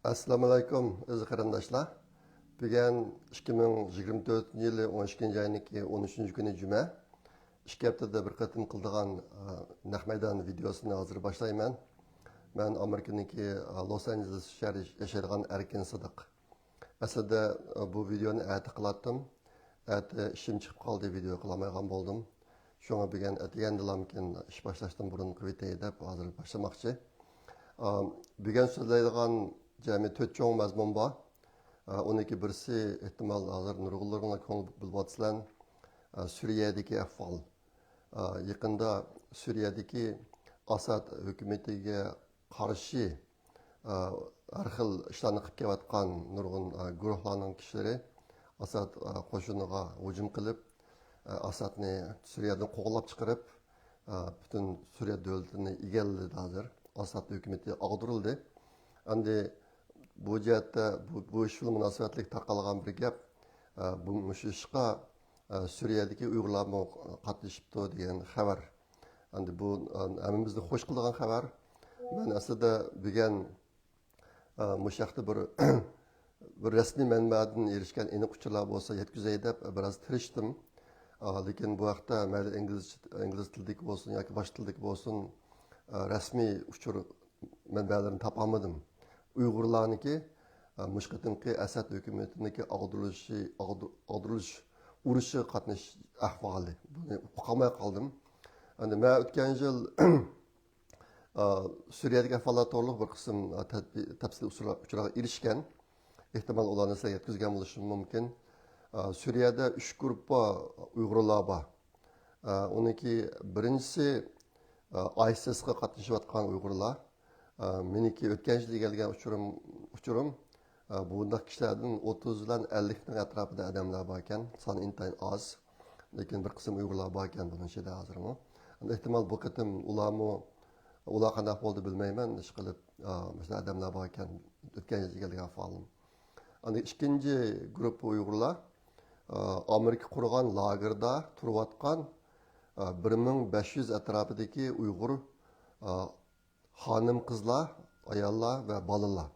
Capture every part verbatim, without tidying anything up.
ئەسسالامۇئەلەيكۇم، ئەزىز قېرىنداشلار. بۈگۈن ئىككى مىڭ يىگىرمە تۆتىنچى يىلى ئون ئىككىنچى ئاينىڭكى ئون ئۈچىنچى كۈنى جۈمە. ئىككى ھەپتىدە بىر قېتىم قىلىدىغان، ئە، نەق مەيدان ۋىدېئوسىنى ھازىر باشلايمەن. مەن ئامېرىكىنىڭكى، ئە، لوس ئانژېلېس شەھىرى ياشايدىغان ئەركىن سىدىق. ئەسلىدە، ئە، بۇ ۋىدېئونى ئەتە قىلاتتىم. ئەتە ئىشىم چىقىپ قالدى، ۋىدېئو قىلالمايدىغان بولدۇم. شۇڭا بۈگۈن ئەتىگەندىلامكىن ئىش باشلاشتىن بۇرۇن قىلىۋېتەي دەپ ھازىر باشلىماقچى. ئا، بۈگۈن سۆزلەيدىغان جەمئىي تۆت چوڭ مەزمۇن بار. ئا، ئۇنىڭكى بىرسى، ئېھتىمال، ھازىر نۇرغۇنلىرىڭلار كۆڭۈل بۆلۈۋاتىسىلەر، ئا، سۈرىيەدىكى ئەھۋال. ئا، يېقىندا سۈرىيەدىكى ئاساد ھۆكۈمىتىگە قارشى، ئا، ھەر خىل ئىشلارنى قىلىپ كېلىۋاتقان نۇرغۇن، ئا، گۇرۇھلارنىڭ كىشىلىرى ئاساد، ئا، قوشۇنىغا ھۇجۇم قىلىپ، ئا، ئاسادنى سۈرىيەدىن قوغلاپ چىقىرىپ، ئا، پۈتۈن سۈرىيە دۆلىتىنى ئىگىلىدى ھازىر. ئاساد ھۆكۈمىتى ئاغدۇرۇلدى. ئەمدى بۇ جەھەتتە بۇ، بۇ ئىش بىلەن مۇناسىۋەتلىك تارقالغان بىر گەپ، ئا، بۇ، مۇشۇ ئىشقا، ئا، سۈرىيەدىكى ئۇيغۇرلارمۇ قاتنىشىپتۇ دېگەن خەۋەر. ئەمدى بۇ، ئا، ھەممىمىزنى خوش قىلىدىغان خەۋەر. مەن ئەسلىدە بۈگۈن، ئا، مۇشۇ ھەقتە بىر، بىر رەسمىي مەنبەدىن ئېرىشكەن ئېنىق ئۇچۇرلار بولسا يەتكۈزەي دەپ بىراز تىرىشتىم. ئا، لېكىن بۇ ھەقتە مەيلى ئىنگلىز، ئىنگلىز تىلىدىكى بولسۇن ياكى باشقا تىلدىكى بولسۇن، ئا، رەسمىي ئۇچۇر مەنبەلىرىنى تاپالمىدىم. ئۇيغۇرلارنىڭكى، ئا، مۇشۇ قېتىمقى ئەسەد ھۆكۈمىتىنىڭكى ئاغدۇرۇلۇشى، ئاغدۇ-، ئاغدۇرۇلۇش ئۇرۇشىغا قاتنىشىش ئەھۋالى. بۇنى ئۇقالماي قالدىم. ئەمدى مەن ئۆتكەن يىل، ئا، سۈرىيەدىكى ئەھۋاللار توغرۇلۇق بىر قىسىم، ئا، تەپ-، تەپسىلىي ئۇچۇرلار، ئۇچۇرلارغا ئېرىشكەن. ئېھتىمال، ئۇلارنى سىلەرگە يەتكۈزگەن بولۇشۇم مۇمكىن. ئا، سۈرىيەدە ئۈچ گۇرۇپپا ئۇيغۇرلار بار. ئا، ئۇنىڭكى بىرىنچىسى، ئا، ئايسىسقا قاتنىشىۋاتقان ئۇيغۇرلار. ئا، مېنىڭكى ئۆتكەن يىل ئىگىلىگەن ئۇچۇرۇم، ئۇچۇرۇم، ئا، بۇنداق كىشىلەردىن ئوتتۇز بىلەن ئەللىكنىڭ ئەتراپىدا ئادەملەر باركەن. سانى ئىنتايىن ئاز. لېكىن بىر قىسىم ئۇيغۇرلار باركەن بۇنىڭ ئىچىدە ھازىرمۇ. ئەمدى ئېھتىمال، بۇ قېتىم ئۇلارمۇ، ئۇلار قانداق بولدى بىلمەيمەن. ئىشقىلىپ، ئا، مۇشۇنداق ئادەملەر باركەن، ئۆتكەن يىل ئىگىلىگەن ئەھۋالىم. ئەمدى ئىككىنچى گۇرۇپپا ئۇيغۇرلار، ئا، ئامېرىكا قۇرغان لاگېردا تۇرۇۋاتقان، ئا، بىر مىڭ بەش يۈز ئەتراپىدىكى ئۇيغۇر، ئا، خانىم-قىزلار، ئاياللار ۋە بالىلار.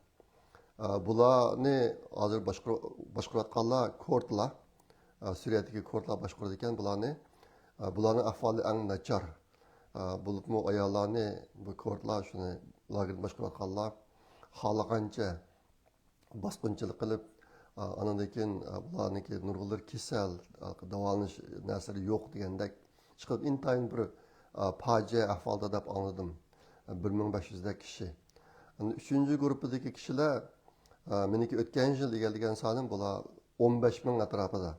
ئا، بۇلارنى ھازىر باشقۇر-، باشقۇرۇۋاتقانلار كۇردلار. ئا، سۈرىيەدىكى كۇردلار باشقۇرىدىكەن بۇلارنى. ئا، بۇلارنىڭ ئەھۋالى ئەڭ ناچار. ئا، بولۇپمۇ ئاياللارنى بۇ كۇردلار، شۇنى لاگېرنى باشقۇرۇۋاتقانلار خالىغانچە باسقۇنچىلىق قىلىپ، ئا، ئانىڭدىن كېيىن، ئا، بۇلارنىڭكى نۇرغۇنلىرى كېسەل، ئا، داۋالىنىش نەرسىلىرى يوق دېگەندەك، ئىشقىلىپ ئىنتايىن بىر، ئا، پاجىئە ئەھۋالدا دەپ ئاڭلىدىم. بىر مىڭ بەش يۈزدەك كىشى. ئەمدى ئۈچىنچى گۇرۇپپىدىكى كىشىلەر، ئا، مېنىڭكى ئۆتكەن يىل ئىگىلىگەن سانىم بۇلار ئون بەش مىڭ ئەتراپىدا.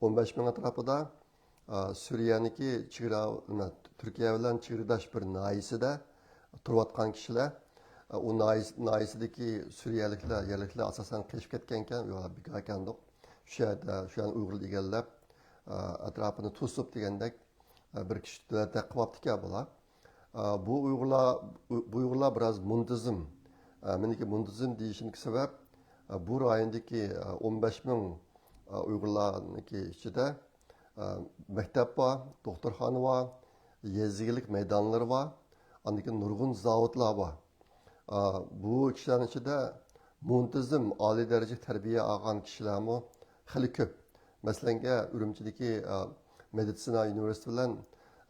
ئون بەش مىڭ ئەتراپىدا، ئا، سۈرىيەنىڭكى چېگرا، نېمە، تۈركىيە بىلەن چېگرىداش بىر ناھىيىسىدە تۇرۇۋاتقان كىشىلەر. ئا، ئۇ ناھىيىسى، ناھىيىسىدىكى سۈرىيەلىكلەر، يەرلىكلەر ئاساسەن قېچىپ كەتكەنكەن، يا بىكاركەندۇق. شۇ يەردە، شۇ يەرنى ئۇيغۇرلار ئىگىلەپ، ئا، ئەتراپىنى توسۇپ دېگەندەك، ئا، بىر كىشى تەقىۋاپتىكەن بۇلار. ئا، بۇ ئۇيغۇرلار، بۇ ئۇيغۇرلار بىراز مۇنتىزىم. ئا، مېنىڭكى مۇنتىزىم دېيىشىمدىكى سەۋەب، ئا، بۇ رايوندىكى، ئا، ئون بەش مىڭ، ئا، ئۇيغۇرلارنىڭكى ئىچىدە، ئا، مەكتەپ بار، دوختۇرخانا بار، يېزا ئىگىلىك مەيدانلىرى بار، ئاندىن كېيىن نۇرغۇن زاۋۇتلار بار. ئا، بۇ كىشىلەرنىڭ ئىچىدە مۇنتىزىم، ئالىي دەرىجىلىك تەربىيە ئالغان كىشىلەرمۇ خېلى كۆپ. مەسىلەنگە، ئۈرۈمچىدىكى، ئا، مېدىتسىنا ئۇنىۋېرسىتېتى بىلەن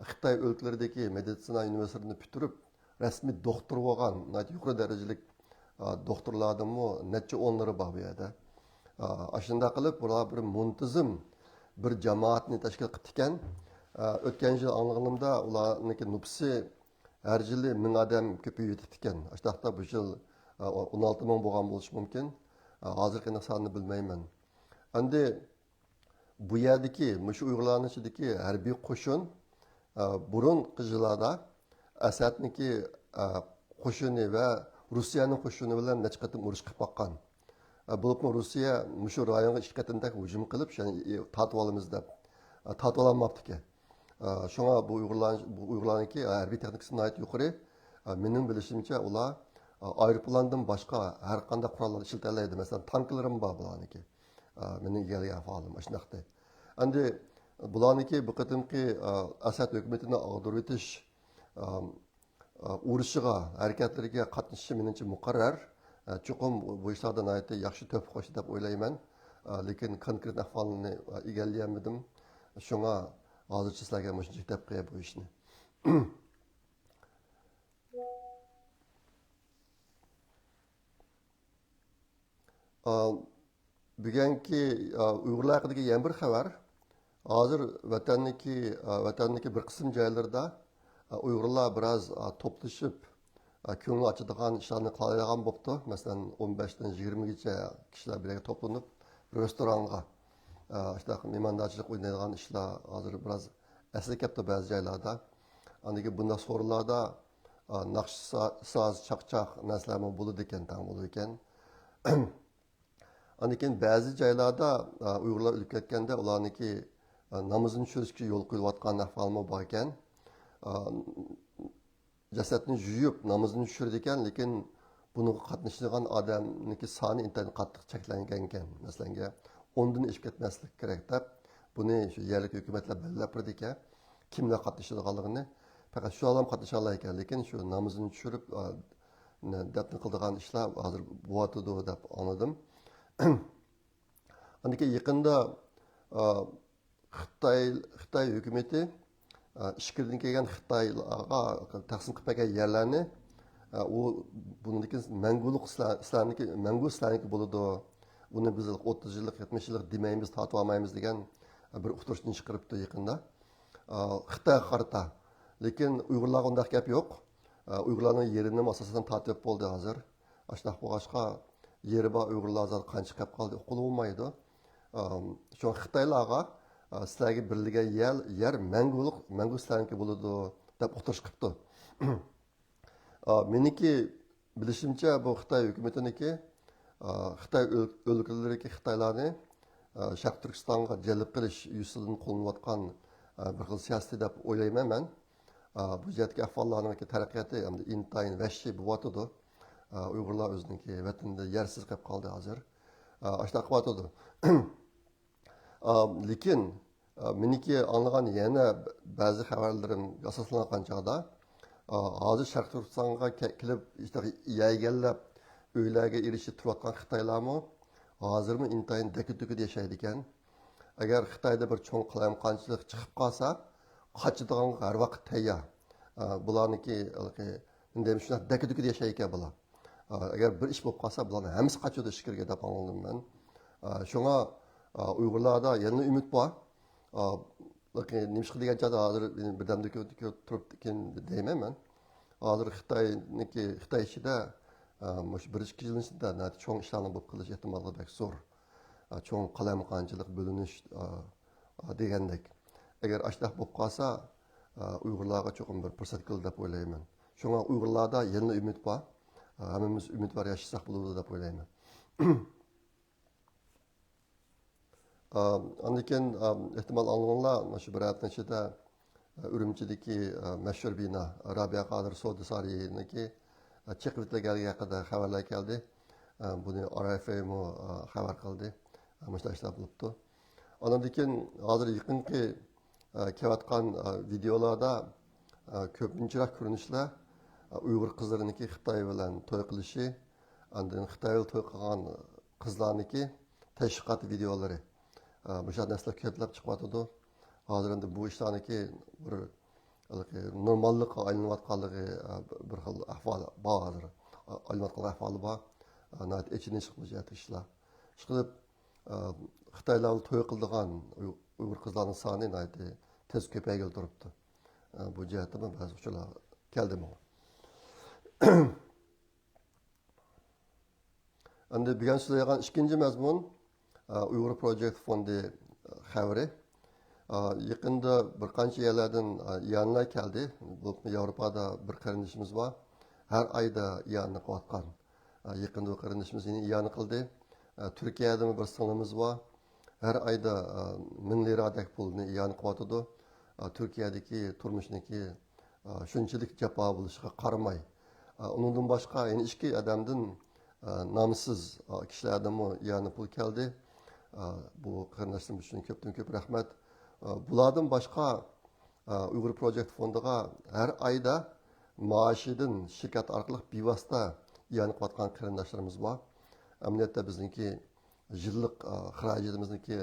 خىتاي ئۆلكىلىرىدىكى مېدىتسىنا ئۇنىۋېرسىتېتىنى پۈتتۈرۈپ، رەسمىي دوختۇر بولغان، ناھايىتى يۇقىرى دەرىجىلىك، ئا، دوختۇرلاردىنمۇ نەچچە ئونلىرى بار بۇ يەردە. ئا، ئاشۇنداق قىلىپ، بۇلار بىر مۇنتىزىم بىر جامائەتنى تەشكىل قىپتىكەن. ئا، ئۆتكەن يىل ئاڭلىغىنىمدا، ئۇلارنىڭكى نوپۇسى ھەر يىلى مىڭ ئادەم كۆپىيىۋېتىپتىكەن. ئاشۇنداقتا بۇ يىل، ئا، ئون ئالتە مىڭ بولغان بولۇشى مۇمكىن. ئا، ھازىرقى ئېنىق سانىنى بىلمەيمەن. ئەمدى بۇ يەردىكى، مۇشۇ ئۇيغۇرلارنىڭ ئىچىدىكى ھەربىي قوشۇن، ئە، بۇرۇنقى يىللاردا ئەسەدنىڭكى، ئە، قوشۇنى ۋە روسىيەنىڭ قوشۇنى بىلەن نەچچە قېتىم ئۇرۇش قىلىپ باققان. ئە، بولۇپمۇ روسىيە مۇشۇ رايونغا ئىككى قېتىمدەك ھۇجۇم قىلىپ، شۇنى تارتىۋالىمىز دەپ، ئە، تارتىۋالالماپتىكەن. ئە، شۇڭا بۇ ئۇيغۇرلار، بۇ ئۇيغۇرلارنىڭكى ھەربىي تېخنىكىسى ناھايىتى يۇقىرى. ئە، مېنىڭ بىلىشىمچە، ئۇلار، ئە، ئايروپىلاندىن باشقا ھەر قانداق قوراللارنى ئىشلىتەلەيدۇ. مەسىلەن، تانكىلىرىمۇ بار بۇلارنىڭكى. ئا، مېنىڭ ئىگىلىگەن ئەھۋالىم ئاشۇنداقتى. ئەمدى بۇلارنىڭكى بۇ قېتىمقى، ئا، ئەسەد ھۆكۈمىتىنى ئاغدۇرۇۋېتىش، ئا، ئا، ئۇرۇشىغا، ھەرىكەتلىرىگە قاتنىشىشى مېنىڭچە مۇقەررەر. ئە، چوقۇم بۇ ئىشلاردا ناھايىتى ياخشى تۆھپە قوشتى دەپ ئويلايمەن. ئە، لېكىن كونكرېت ئەھۋالنى، ئە، ئىگىلىيەلمىدىم. شۇڭا ھازىرچە سىلەرگە مۇشۇنچىلىك دەپ قوياي بۇ ئىشنى. ئا، بۈگۈنكى، ئا، ئۇيغۇرلار ھەققىدىكى يەنە بىر خەۋەر. ھازىر ۋەتەننىڭكى، ئا، ۋەتەننىڭكى بىر قىسىم جايلىرىدا، ئا، ئۇيغۇرلار بىراز، ئا، توپلىشىپ، ئا، كۆڭۈل ئاچىدىغان ئىشلارنى قىلالايدىغان بوپتۇ. مەسىلەن، ئون بەشتىن يىگىرمىگىچە كىشىلەر بىر يەرگە توپلىنىپ، رېستورانغا، ئا، شۇنداق مېھماندارچىلىق ئوينايدىغان ئىشلار ھازىر بىراز ئەسلىگە كەپتۇ بەزى جايلاردا. ئاندىن كېيىن بۇنداق سورۇنلاردا، ئا، ناخشا، سا-، ساز، چاقچاق نەرسىلەرمۇ بولىدىكەن، تەڭ بولىدىكەن. ئاندىن كېيىن بەزى جايلاردا، ئا، ئۇيغۇرلار ئۆلۈپ كەتكەندە ئۇلارنىڭكى، ئا، نامىزىنى چۈشۈرۈشكە يول قويۇلۇۋاتقان ئەھۋالمۇ باركەن. ئا، جەسەتنى يۇيۇپ، نامىزىنى چۈشۈرىدىكەن، لېكىن بۇنىڭغا قاتنىشىدىغان ئادەمنىڭكى سانى ئىنتايىن قاتتىق چەكلەنگەنكەن. مەسىلەنگە، ئوندىن ئېشىپ كەتمەسلىكى كېرەك دەپ، بۇنى شۇ يەرلىك ھۆكۈمەتلەر بەلگىلەپ بېرىدىكەن، كىملەر قاتنىشىدىغانلىقىنى. پەقەت شۇ ئادەم قاتنىشالايدىكەن، لېكىن شۇ نامىزىنى چۈشۈرۈپ، ئا، نە-، دەپنە قىلىدىغان ئىشلار ھازىر بولۇۋاتىدۇ دەپ ئاڭلىدىم. ئاندىن كېيىن يېقىندا، ئا، خىتاي، خىتاي ھۆكۈمىتى، ئا، ئىچكىرىدىن كەلگەن خىتايلارغا تەقسىم قىلىپ بەرگەن يەرلەرنى، ئا، ئۇ بۇنىڭدىن كېيىن مەڭگۈلۈك سىلەر-، سىلەرنىڭكى، مەڭگۈ سىلەرنىڭكى بولىدۇ. بۇنى بىز ئوتتۇز يىللىق، يەتمىش يىللىق دېمەيمىز، تارتىۋالمايمىز دېگەن بىر ئۇقتۇرۇشنى چىقىرىپتۇ يېقىندا. ئا، خىتايغا قارىتا. لېكىن ئۇيغۇرلارغا ئۇنداق گەپ يوق. ئا، ئۇيغۇرلارنىڭ يېرىنىمۇ ئاساسەن تارتىۋېلىپ بولدى ھازىر. ئاشۇنداق بولغاچقا، يېرى بار ئۇيغۇرلار زادى قانچە قېلىپ قالدى، ئۇققىلى بولمايدۇ. ئام، شۇڭا خىتايلارغا، ئا، سىلەرگە بېرىلگەن يەر، يەر مەڭگۈلۈك، مەڭگۈ سىلەرنىڭكى بولىدۇ، دەپ ئۇقتۇرۇش قىپتۇ. ئا، مېنىڭكى بىلىشىمچە، بۇ خىتاي ھۆكۈمىتىنىڭكى، ئا، خىتاي ئۆل-، ئۆلكىلىرىدىكى خىتايلارنى، ئا، شەرقىي تۈركىستانغا جەلپ قىلىش يۈزىسىدىن قوللىنىۋاتقان، ئا، بىر خىل سىياسىتى دەپ ئويلايمەن مەن. ئا، بۇ جەھەتتىكى ئەھۋاللارنىڭكى تەرەققىياتى ئەمدى ئىنتايىن ۋەھشىي بولۇۋاتىدۇ. ئا، ئۇيغۇرلار ئۆزىنىڭكى ۋەتىنىدە يەرسىز قېلىپ قالدى ھازىر. ئا، ئاشۇنداق قىلىۋاتىدۇ. ئا، لېكىن، ئا، مېنىڭكى ئاڭلىغان يەنە بەزى خەۋەرلىرىمگە ئاساسلانغان چاغدا، ئا، ھازىر شەرقىي تۈركىستانغا كە-، كېلىپ، ئىشتە يەگەنلەپ، ئۆيلەرگە ئېرىشىپ تۇرۇۋاتقان خىتايلارمۇ ھازىرمۇ ئىنتايىن دەككە-دۈككىدە ياشايدىكەن. ئەگەر خىتايدا بىر چوڭ قالايمىقانچىلىق چىقىپ قالسا، قاچىدىغانغا ھەر ۋاقىت تەييار. ئا، بۇلارنىڭكى، ھېلىقى، نېمە دەيمىز، شۇنداق دەككە-دۈككىدە ياشايدىكەن بۇلار. ئا، ئەگەر بىر ئىش بولۇپ قالسا، بۇلارنىڭ ھەممىسى قاچىدۇ ئىچكىرىگە دەپ ئاڭلىدىم مەن. ئا، شۇڭا، ئا، ئۇيغۇرلاردا يەنىلا ئۈمىد بار. ئا، لېكىن نېمىشقا دېگەن چاغدا ھازىر بىردەمدىن كېيىن تۇرۇپتىكىن دەيمەن مەن. ھازىر خىتاينىڭكى، خىتاي ئىچىدە، ئا، مۇشۇ بىر ئىككى يىلنىڭ ئىچىدە ناھايىتى چوڭ ئىشلارنىڭ بولۇپ قېلىش ئېھتىماللىقى بەك زور. ئا، چوڭ قالايمىقانچىلىق، بۆلۈنۈش، ئا، ئا، دېگەندەك. ئەگەر ئاشۇنداق بولۇپ قالسا، ئا، ئۇيغۇرلارغا چوقۇم بىر پۇرسەت كېلىدۇ دەپ ئويلايمەن. شۇڭا ئۇيغۇرلاردا يەنىلا ئۈمىد بار. ئا، ھەممىمىز ئۈمىدۋار ياشىساق بولىدۇ دەپ ئويلايمەن. ئا، ئاندىن كېيىن، ئا، ئېھتىمال ئاڭلىغانلار، مۇشۇ بىر ھەپتىنىڭ ئىچىدە، ئا، ئۈرۈمچىدىكى، ئا، مەشھۇر بىنا، رابىيە قادىر سودا سارىيىنىڭكى، ئا، چېقىۋېتىلگەنلىكى ھەققىدە خەۋەرلەر كەلدى. ئا، بۇنى ئار ئېف ئېيمۇ، ئا، خەۋەر قىلدى. ئا، مۇشۇنداق ئىشلار بولۇپتۇ. ئاندىن كېيىن ھازىر يېقىنقى، ئا، كېلىۋاتقان، ئا، ۋىدېئولاردا، ئا، كۆپىنچىراق كۆرۈنۈشلەر، ئا، ئۇيغۇر قىزلىرىنىڭكى خىتاي بىلەن توي قىلىشى، ئاندىن خىتاي بىلەن توي قىلغان قىزلارنىڭكى تەشۋىقات ۋىدېئولىرى، ئا، مۇشۇنداق نەرسىلەر كۆپلەپ چىقىۋاتىدۇ. ھازىر ئەمدى بۇ ئىشلارنىڭكى بىر، ھېلىقى، نورماللىققا ئايلىنىۋاتقانلىقى، ئا، بىر خىل ئەھۋال بار ھازىر. ئا، ئايلىنىۋاتقان ئەھۋالى بار. ئا، ناھايىتى ئېچىنىشلىق بۇ جەھەتتىكى ئىشلار. ئىشقىلىپ، ئا، خىتايلار بىلەن توي قىلىدىغان ئۇي-، ئۇيغۇر قىزلارنىڭ سانى ناھايىتى تېز كۆپەيگىلى تۇرۇپتۇ. ئا، بۇ جەھەتتىمۇ بەزى ئۇچۇرلار كەلدى ماڭا. ئەمدى بۈگۈن سۆزلەيدىغان ئىككىنچى مەزمۇن، ئا، ئۇيغۇر پروجېكت فوندى خەۋىرى. ئا، يېقىندا بىر قانچە يەرلەردىن، ئا، ئىئانىلەر كەلدى. بولۇپمۇ ياۋروپادا بىر قېرىندىشىمىز بار. ھەر ئايدا ئىئانە قىلىۋاتقان. ئا، يېقىندا بۇ قېرىندىشىمىز يەنە ئىئانە قىلدى. ئا، تۈركىيەدىمۇ بىر سىڭلىمىز بار. ھەر ئايدا، ئا، مىڭ لىرادەك پۇلنى ئىئانە قىلىۋاتىدۇ. ئا، تۈركىيەدىكى تۇرمۇشنىڭكى، ئا، شۇنچىلىك جاپا بولۇشىغا قارىماي. ئا، ئۇنىڭدىن باشقا يەنە ئىككى ئادەمدىن، ئا، نامسىز، ئا، كىشىلەردىنمۇ ئىئانە پۇل كەلدى. ئا، بۇ قېرىنداشلىرىمىز ئۈچۈن كۆپتىن كۆپ رەھمەت. ئا، بۇلاردىن باشقا، ئا، ئۇيغۇر پروجېكت فوندىغا ھەر ئايدا مائاشىدىن شىركەت ئارقىلىق بىۋاسىتە ئىئانە قىلىۋاتقان قېرىنداشلىرىمىز بار. ئەمەلىيەتتە بىزنىڭكى يىللىق، ئا، خىراجىتىمىزنىڭكى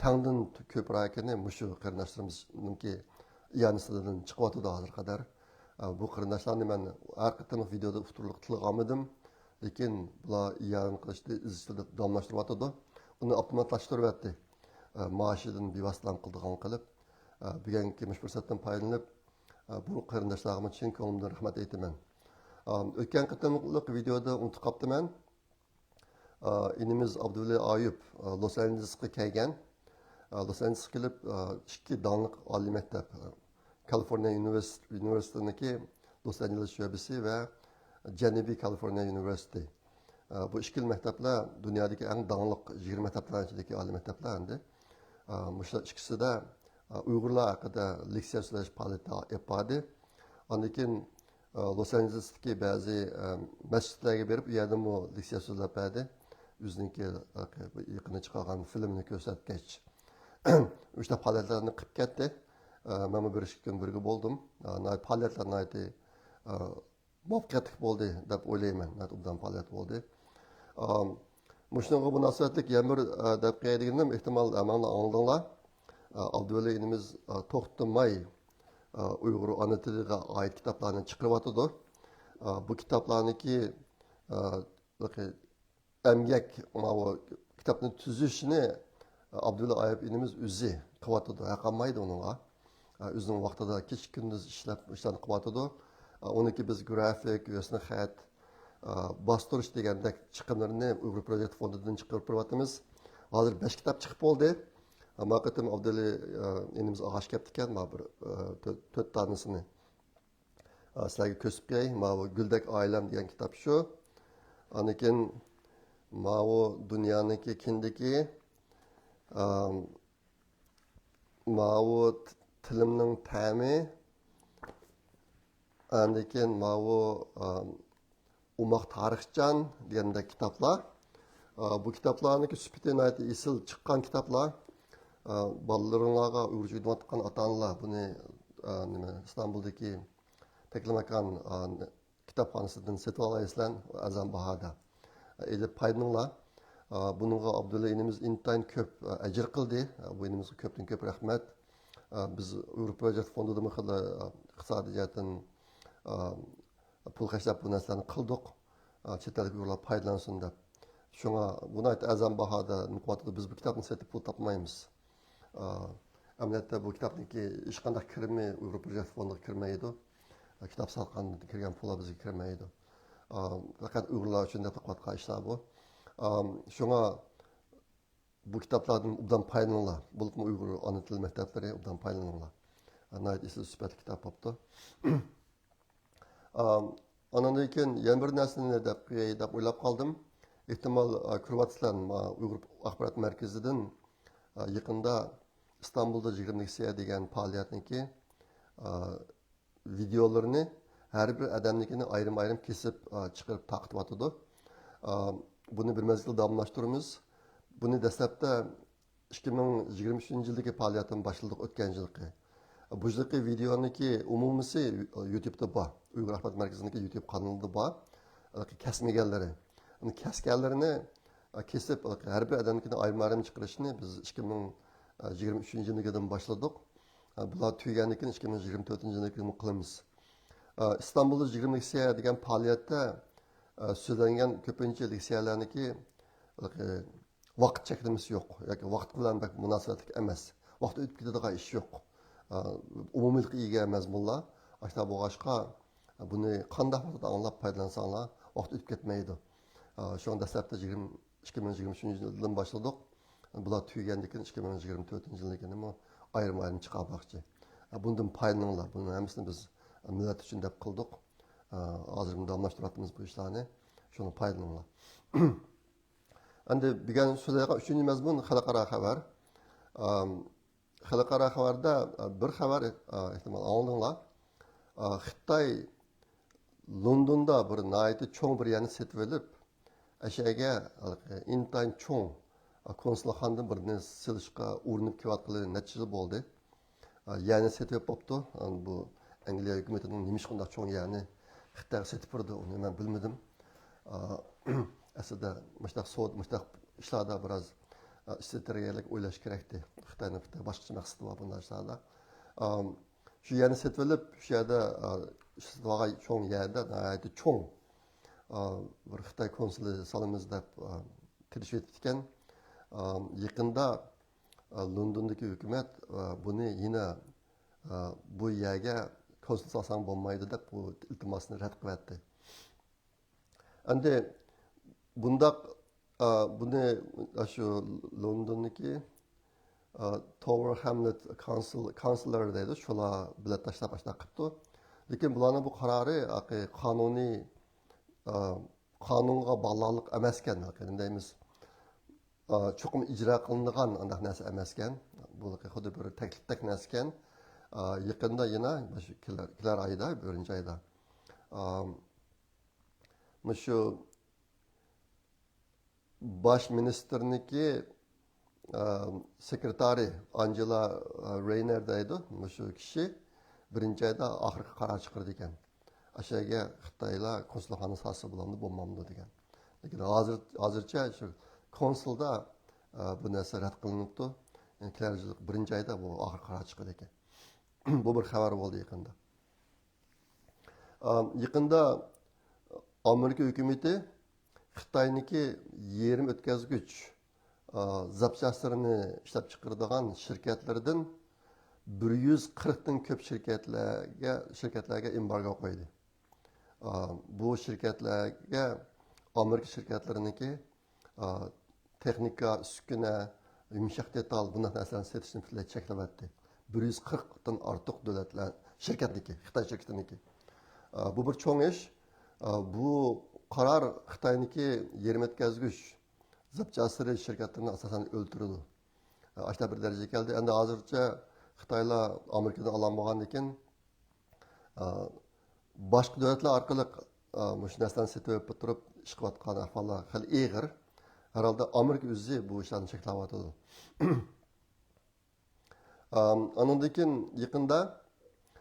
تەڭدىن كۆپرەكىنى مۇشۇ قېرىنداشلىرىمىزنىڭكى ئىئانىسىدىن چىقىۋاتىدۇ ھازىرغا قەدەر. ئا، بۇ قېرىنداشلارنى مەن ھەر قېتىملىق ۋىدېودا ئۇتتۇرلۇق تىلغا ئالمىدىم. لېكىن بۇلار ئىئانە قىلىشنى ئىزچىل داۋاملاشتۇرۇۋاتىدۇ. ئۇنى ئاپتوماتلاشتۇرۇۋەتتى. ئا، مائاشىدىن بىۋاسىتە قىلىدىغان قىلىپ، ئا، بۈگۈنكى مۇشۇ پۇرسەتتىن پايدىلىنىپ، ئا، بۇ قېرىنداشلارغىمۇ چىن كۆڭلۈمدىن رەھمەت ئېيتىمەن. ئا، ئۆتكەن قېتىملىق ۋىدېودا ئۇنتۇپ قاپتىمەن. ئا، ئىنىمىز ئابدۇۋەلى ئايۇپ، ئا، لوس ئانژېلېسقا كەلگەن. ئا، لوس ئانژېلېسقا كېلىپ، ئا، ئىككى داڭلىق ئالىي مەكتەپ، ئا، كالىفورنىيە ئۇنىۋېرس-، ئۇنىۋېرسىتېتىنىڭكى لوس ئانژېلېس شۆبىسى ۋە جەنۇبىي كالىفورنىيە ئۇنىۋېرسىتېتى. ئا، بۇ ئىككىلا مەكتەپلەر دۇنيادىكى ئەڭ داڭلىق يىگىرمە مەكتەپلەرنىڭ ئىچىدىكى ئالىي مەكتەپلەر ئەمدى. ئا، مۇشۇلار ئىككىسىدە، ئا، ئۇيغۇرلار ھەققىدە لېكسىيە سۆزلەش پائالىيىتى ئېلىپ باردى. ئاندىن كېيىن، ئا، لوس ئانژېلېستىكى بەزى، ئا، مەسچىتلەرگە بېرىپ، ئۇ يەردىمۇ لېكسىيە سۆزلەپ بەردى. ئۆزىنىڭكى، ئا، يېقىندا چىقارغان فىلىمىنى كۆرسەتكەچ، مۇشۇنداق پائالىيەتلەرنى قىلىپ كەتتى. ئا، مەنمۇ بىر ئىككى كۈن بىرگە بولدۇم. ئا، ناھايىتى پائالىيەتلەر ناھايىتى، ئا، مۇۋەپپەقىيەتلىك بولدى دەپ ئويلايمەن. ناھايىتى ئوبدان پائالىيەت بولدى. ئا، مۇشۇنىڭغا مۇناسىۋەتلىك يەنە بىر، ئا، دەپ قوياي دېگىنىم، ئېھتىمال ھەممىڭلار ئاڭلىدىڭلار. ئا، ئابدۇۋەلى ئىنىمىز، ئا، توختىماي، ئا، ئۇيغۇر ئانا تىلىغا ئائىت كىتابلارنى چىقىرىۋاتىدۇ. ئا، بۇ كىتابلارنىڭكى، ئا، ئەمگەك، ماۋۇ كىتابنى تۈزۈشنى ئابدۇللا ئايۇپ ئىنىمىز ئۆزى قىلىۋاتىدۇ، ھەققالمايدۇ ئۇنىڭغا. ئۆزىنىڭ ۋاقتىدا كېچە كۈندۈز ئىشلەپ، ئىشلارنى قىلىۋاتىدۇ. ئۇنىڭكى بىز گرافىك، ھۆسنى خەت، باستۇرۇش دېگەندەك چىقىملىرىنى ئۇيغۇر پروجېكت فوندىدىن چىقىرىپ بېرىۋاتىمىز. ھازىر بەش كىتاب چىقىپ بولدى. ما قېتىم ئابدۇللا ئىنىمىز ئالغاچ كەپتىكەن، ما بىر تۆت، تۆت دانىسىنى. ئا، سىلەرگە كۆرسىتىپ قوياي. ماۋۇ گۈلدەك ئائىلەم دېگەن كىتاب شۇ. ئاندىن كېيىن ماۋۇ دۇنيانىڭكى كىندىكى، ئام، ماۋۇ ت-، تىلىمنىڭ تەمى. ئاندىن كېيىن ماۋۇ، ئام، ئوماق تارىخچان دېگەندەك كىتابلار. ئا، بۇ كىتابلارنىڭكى سۈپىتى ناھايىتى ئېسىل چىققان كىتابلار. ئا، بالىلىرىڭلارغا ئۇيغۇرچە ئۆگىنىۋاتقان ئاتا-ئانىلار بۇنى، ئا، نېمە، ئىستانبۇلدىكى تەكلىماكان، ئا، كىتابخانىسىدىن سېتىۋالالايسىلەر، ئەرزان باھادا. ئېلىپ پايدىلىنىڭلار. ئا، بۇنىڭغا ئابدۇللا ئىنىمىز ئىنتايىن كۆپ، ئا، ئەجىر قىلدى. ئا، بۇ ئىنىمىزغا كۆپتىن كۆپ رەھمەت. ئا، بىز ئۇيغۇر پروجېكت فوندىدىمۇ خېلى، ئا، ئىقتىسادىي جەھەتتىن، ئا، پۇل خەجلەپ بۇ نەرسىلەرنى قىلدۇق. ئا، چەت ئەلدىكى ئۇيغۇرلار پايدىلانسۇن دەپ. شۇڭا بۇ ناھايىتى ئەرزان باھادا نېمە قىلىۋاتىدۇ، بىز بۇ كىتابنى سېتىپ پۇل تاپمايمىز. ئا، ئەمەلىيەتتە بۇ كىتابنىڭكى ھېچقانداق كىرىمى ئۇيغۇر پروجېكت فوندىغا كىرمەيدۇ. كىتاب ساتقاندىن كىرگەن پۇللار بىزگە كىرمەيدۇ. ئا، پەقەت ئۇيغۇرلار ئۈچۈن دەپ قىلىۋاتقان ئىشلار بۇ. ئا، شۇڭا بۇ كىتابلاردىن ئوبدان پايدىلىنىڭلار. بولۇپمۇ ئۇيغۇر ئانا تىل مەكتەپلىرى ئوبدان پايدىلىنىڭلار. ناھايىتى ئېسىل سۈپەتلىك كىتاب بوپتۇ. ئا، ئانىڭدىن كېيىن يەنە بىر نەرسىنى دەپ قوياي دەپ ئويلاپ قالدىم. ئېھتىمال، ئا، كۆرۈۋاتىسىلەر، ما، ئۇيغۇر ئاخبارات مەركىزىدىن، ئا، يېقىندا ئىستانبۇلدا يىگىرمە لېكسىيە دېگەن پائالىيەتنىڭكى، ئا، ۋىدېئولىرىنى ھەر بىر ئادەمنىڭكىنى ئايرىم-ئايرىم كېسىپ، ئا، چىقىرىپ تارقىتىۋاتىدۇ. ئا، بۇنى بىر مەزگىل داۋاملاشتۇرىمىز. بۇنى دەسلەپتە ئىككى مىڭ يىگىرمە ئۈچىنچى يىلدىكى پائالىيەتتىن باشلىدۇق، ئۆتكەن يىلقى. بۇ يىلقى ۋىدېئونىڭكى ئومۇمىسى يۇتۇبتا بار. ئۇيغۇر ئاخبارات مەركىزىنىڭكى يۇتۇب قانىلىدا بار. كەسمىگەنلىرى. ئۇنى كەسكەنلىرىنى كېسىپ، ھەر بىر ئادەمنىڭكىنى ئايرىم-ئايرىم چىقىرىشنى بىز ئىككى مىڭ يىگىرمە ئۈچىنچى يىلدىن باشلىدۇق. بۇلار تۈگىگەندىن كېيىن ئىككى مىڭ يىگىرمە تۆتىنچى يىلدىن قىلىمىز. ئىستانبۇلدا يىگىرمە لېكسىيە دېگەن پائالىيەتتە سۆزلەنگەن كۆپىنچە لېكسىيەلەرنىڭكى ۋاقىت چەكلىمىسى يوق ياكى ۋاقىت بىلەن بەك مۇناسىۋەتلىك ئەمەس. ۋاقىت ئۆتۈپ كېتىدىغان ئىش يوق. ئا، ئومۇمىيلىققا ئىگە مەزمۇنلار. ئاشۇنداق بولغاچقا، بۇنى قانداق ۋاقىتتا ئاڭلاپ پايدىلانساڭلار، ۋاقىت ئۆتۈپ كەتمەيدۇ. ئا، شۇڭا دەسلەپتە يىگىرمە، ئىككى مىڭ يىگىرمە ئۈچىنچى يىلدىن باشلىدۇق. بۇلار تۈگىگەندىن كېيىن ئىككى مىڭ يىگىرمە تۆتىنچى يىلدىن كېيىنمۇ ئايرىم-ئايرىم چىقارماقچى. ئا، بۇندىن پايدىلىنىڭلار. بۇنىڭ ھەممىسىنى بىز مىللەت ئۈچۈن دەپ قىلدۇق. ئا، ھازىرمۇ داۋاملاشتۇرۇۋاتىمىز بۇ ئىشلارنى. شۇنى پايدىلىنىڭلار. ئەمدى بۈگۈن سۆزلەيدىغان ئۈچىنچى مەزمۇن خەلقئارا خەۋەر. ئام، خەلقئارا خەۋەردە، ئا، بىر خەۋەر، ئا، ئېھتىمال ئاڭلىدىڭلار. ئا، خىتاي لوندوندا بىر ناھايىتى چوڭ بىر يەرنى سېتىۋېلىپ، ئەشەگە ھېلىقى ئىنتايىن چوڭ، ئا، كونسۇلخانىدىن بىرنى سېلىشقا ئۇرۇنۇپ كېلىۋاتقىلى نەچچە يىل بولدى. ئا، يەرنى سېتىۋېلىپ بوپتۇ. ئا، بۇ ئەنگلىيە ھۆكۈمىتىنىڭ نېمىشقا ئۇنداق چوڭ يەرنى خىتايغا سېتىپ بېرىدۇ، ئۇنى مەن بىلمىدىم. ئا، ئەسلىدە مۇشۇنداق سودا، مۇشۇنداق ئىشلاردا بىراز، ئا، ئىشلىتىدىغانلىك ئويلاش كېرەكتى. خىتاينىڭ بىر باشقىچە مەقسىتى بار بۇنداق ئىشلاردا. ئام، شۇ يەرنى سېتىۋېلىپ، شۇ يەردە، ئا، ئىشلىتىدىغان چوڭ يەردە، ناھايىتى چوڭ، ئا، بىر خىتاي كونسۇلى سالىمىز دەپ، ئا، تىرىشىۋېتىپتىكەن. ئام، يېقىندا، ئا، لوندوندىكى ھۆكۈمەت، ئا، بۇنى يەنە، ئا، بۇ يەرگە كونسۇل سالساڭ بولمايدۇ دەپ، بۇ ئىلتىماسنى رەت قىلىۋەتتى. ئەمدى بۇنداق، ئا، بۇنى شۇ لوندوندىكى، ئا، Tower Hamlet Council، كونسۇللار دەيدۇ، شۇلار بېلەت تاشلاپ ئاشۇنداق قىپتۇ. لېكىن بۇلارنىڭ بۇ قارارى ھەقىقىي قانۇنىي، ئا، قانۇنغا باغلىقلىق ئەمەسكەن، ھەقىقىي دەيمىز. ئا، چوقۇم ئىجرا قىلىنىدىغان ئانداق نەرسە ئەمەسكەن. بۇ خۇددى بىر تەكلىپتەك نەرسىكەن. ئا، يېقىندا يەنە مۇشۇ كېلەر، كېلەر ئايدا، بىرىنچى ئايدا، ئا، مۇشۇ باش مىنىستىرنىڭكى، ئا، سېكرېتارى ئانجېلا، ئا، رېينېر دەيدۇ، مۇشۇ كىشى بىرىنچى ئايدا ئاخىرقى قارار چىقىرىدىكەن. ئاشۇ يەرگە خىتايلار كونسۇلخانا سالسا بولامدۇ، بولمامدۇ دېگەن. لېكىن ھازىر، ھازىرچە شۇ كونسۇلدا، ئا، بۇ نەرسە رەت قىلىنىپتۇ. يەنى كېلەر يىل بىرىنچى ئايدا بۇ ئاخىرقى قارار چىقىدىكەن. بۇ بىر خەۋەر بولدى يېقىندا. ئا، يېقىندا ئامېرىكا ھۆكۈمىتى خىتاينىڭكى يېرىم ئۆتكەزگۈچ، ئا، زاپچاسلىرىنى ئىشلەپچىقىرىدىغان شىركەتلىرىدىن بىر يۈز قىرىقتىن كۆپ شىركەتلەرگە، شىركەتلەرگە ئېمبارگو قويدى. ئا، بۇ شىركەتلەرگە ئامېرىكا شىركەتلىرىنىڭكى، ئا، تېخنىكا، ئۈسكۈنە، يۇمشاق دېتال، بۇنداق نەرسىلەرنى سېتىشنى پۈتۈنلەي چەكلەۋەتتى. بىر يۈز قىرىقتىن ئارتۇق دۆلەتلەر، شىركەتنىكى، خىتاي شىركىتىنىكى. ئا، بۇ بىر چوڭ ئىش. ئا، بۇ قارار خىتاينىڭكى يېرىم ئۆتكەزگۈچ زاپچاسلىرى شىركەتلىرىنى ئاساسەن ئۆلتۈرىدۇ. ئا، ئاشۇنداق بىر دەرىجىگە كەلدى. ئەمدى ھازىرچە خىتايلار ئامېرىكىدىن ئالالمىغاندىكىن، ئا، باشقا دۆلەتلەر ئارقىلىق، ئا، مۇشۇ نەرسىلەرنى سېتىۋېلىپ تۇرۇپ ئىش قىلىۋاتقان ئەھۋاللار خېلى ئېغىر. ھەر ھالدا ئامېرىكا ئۆزى بۇ ئىشلارنى چەكلەۋاتىدۇ. ئا، ئانىڭدىن كېيىن يېقىندا،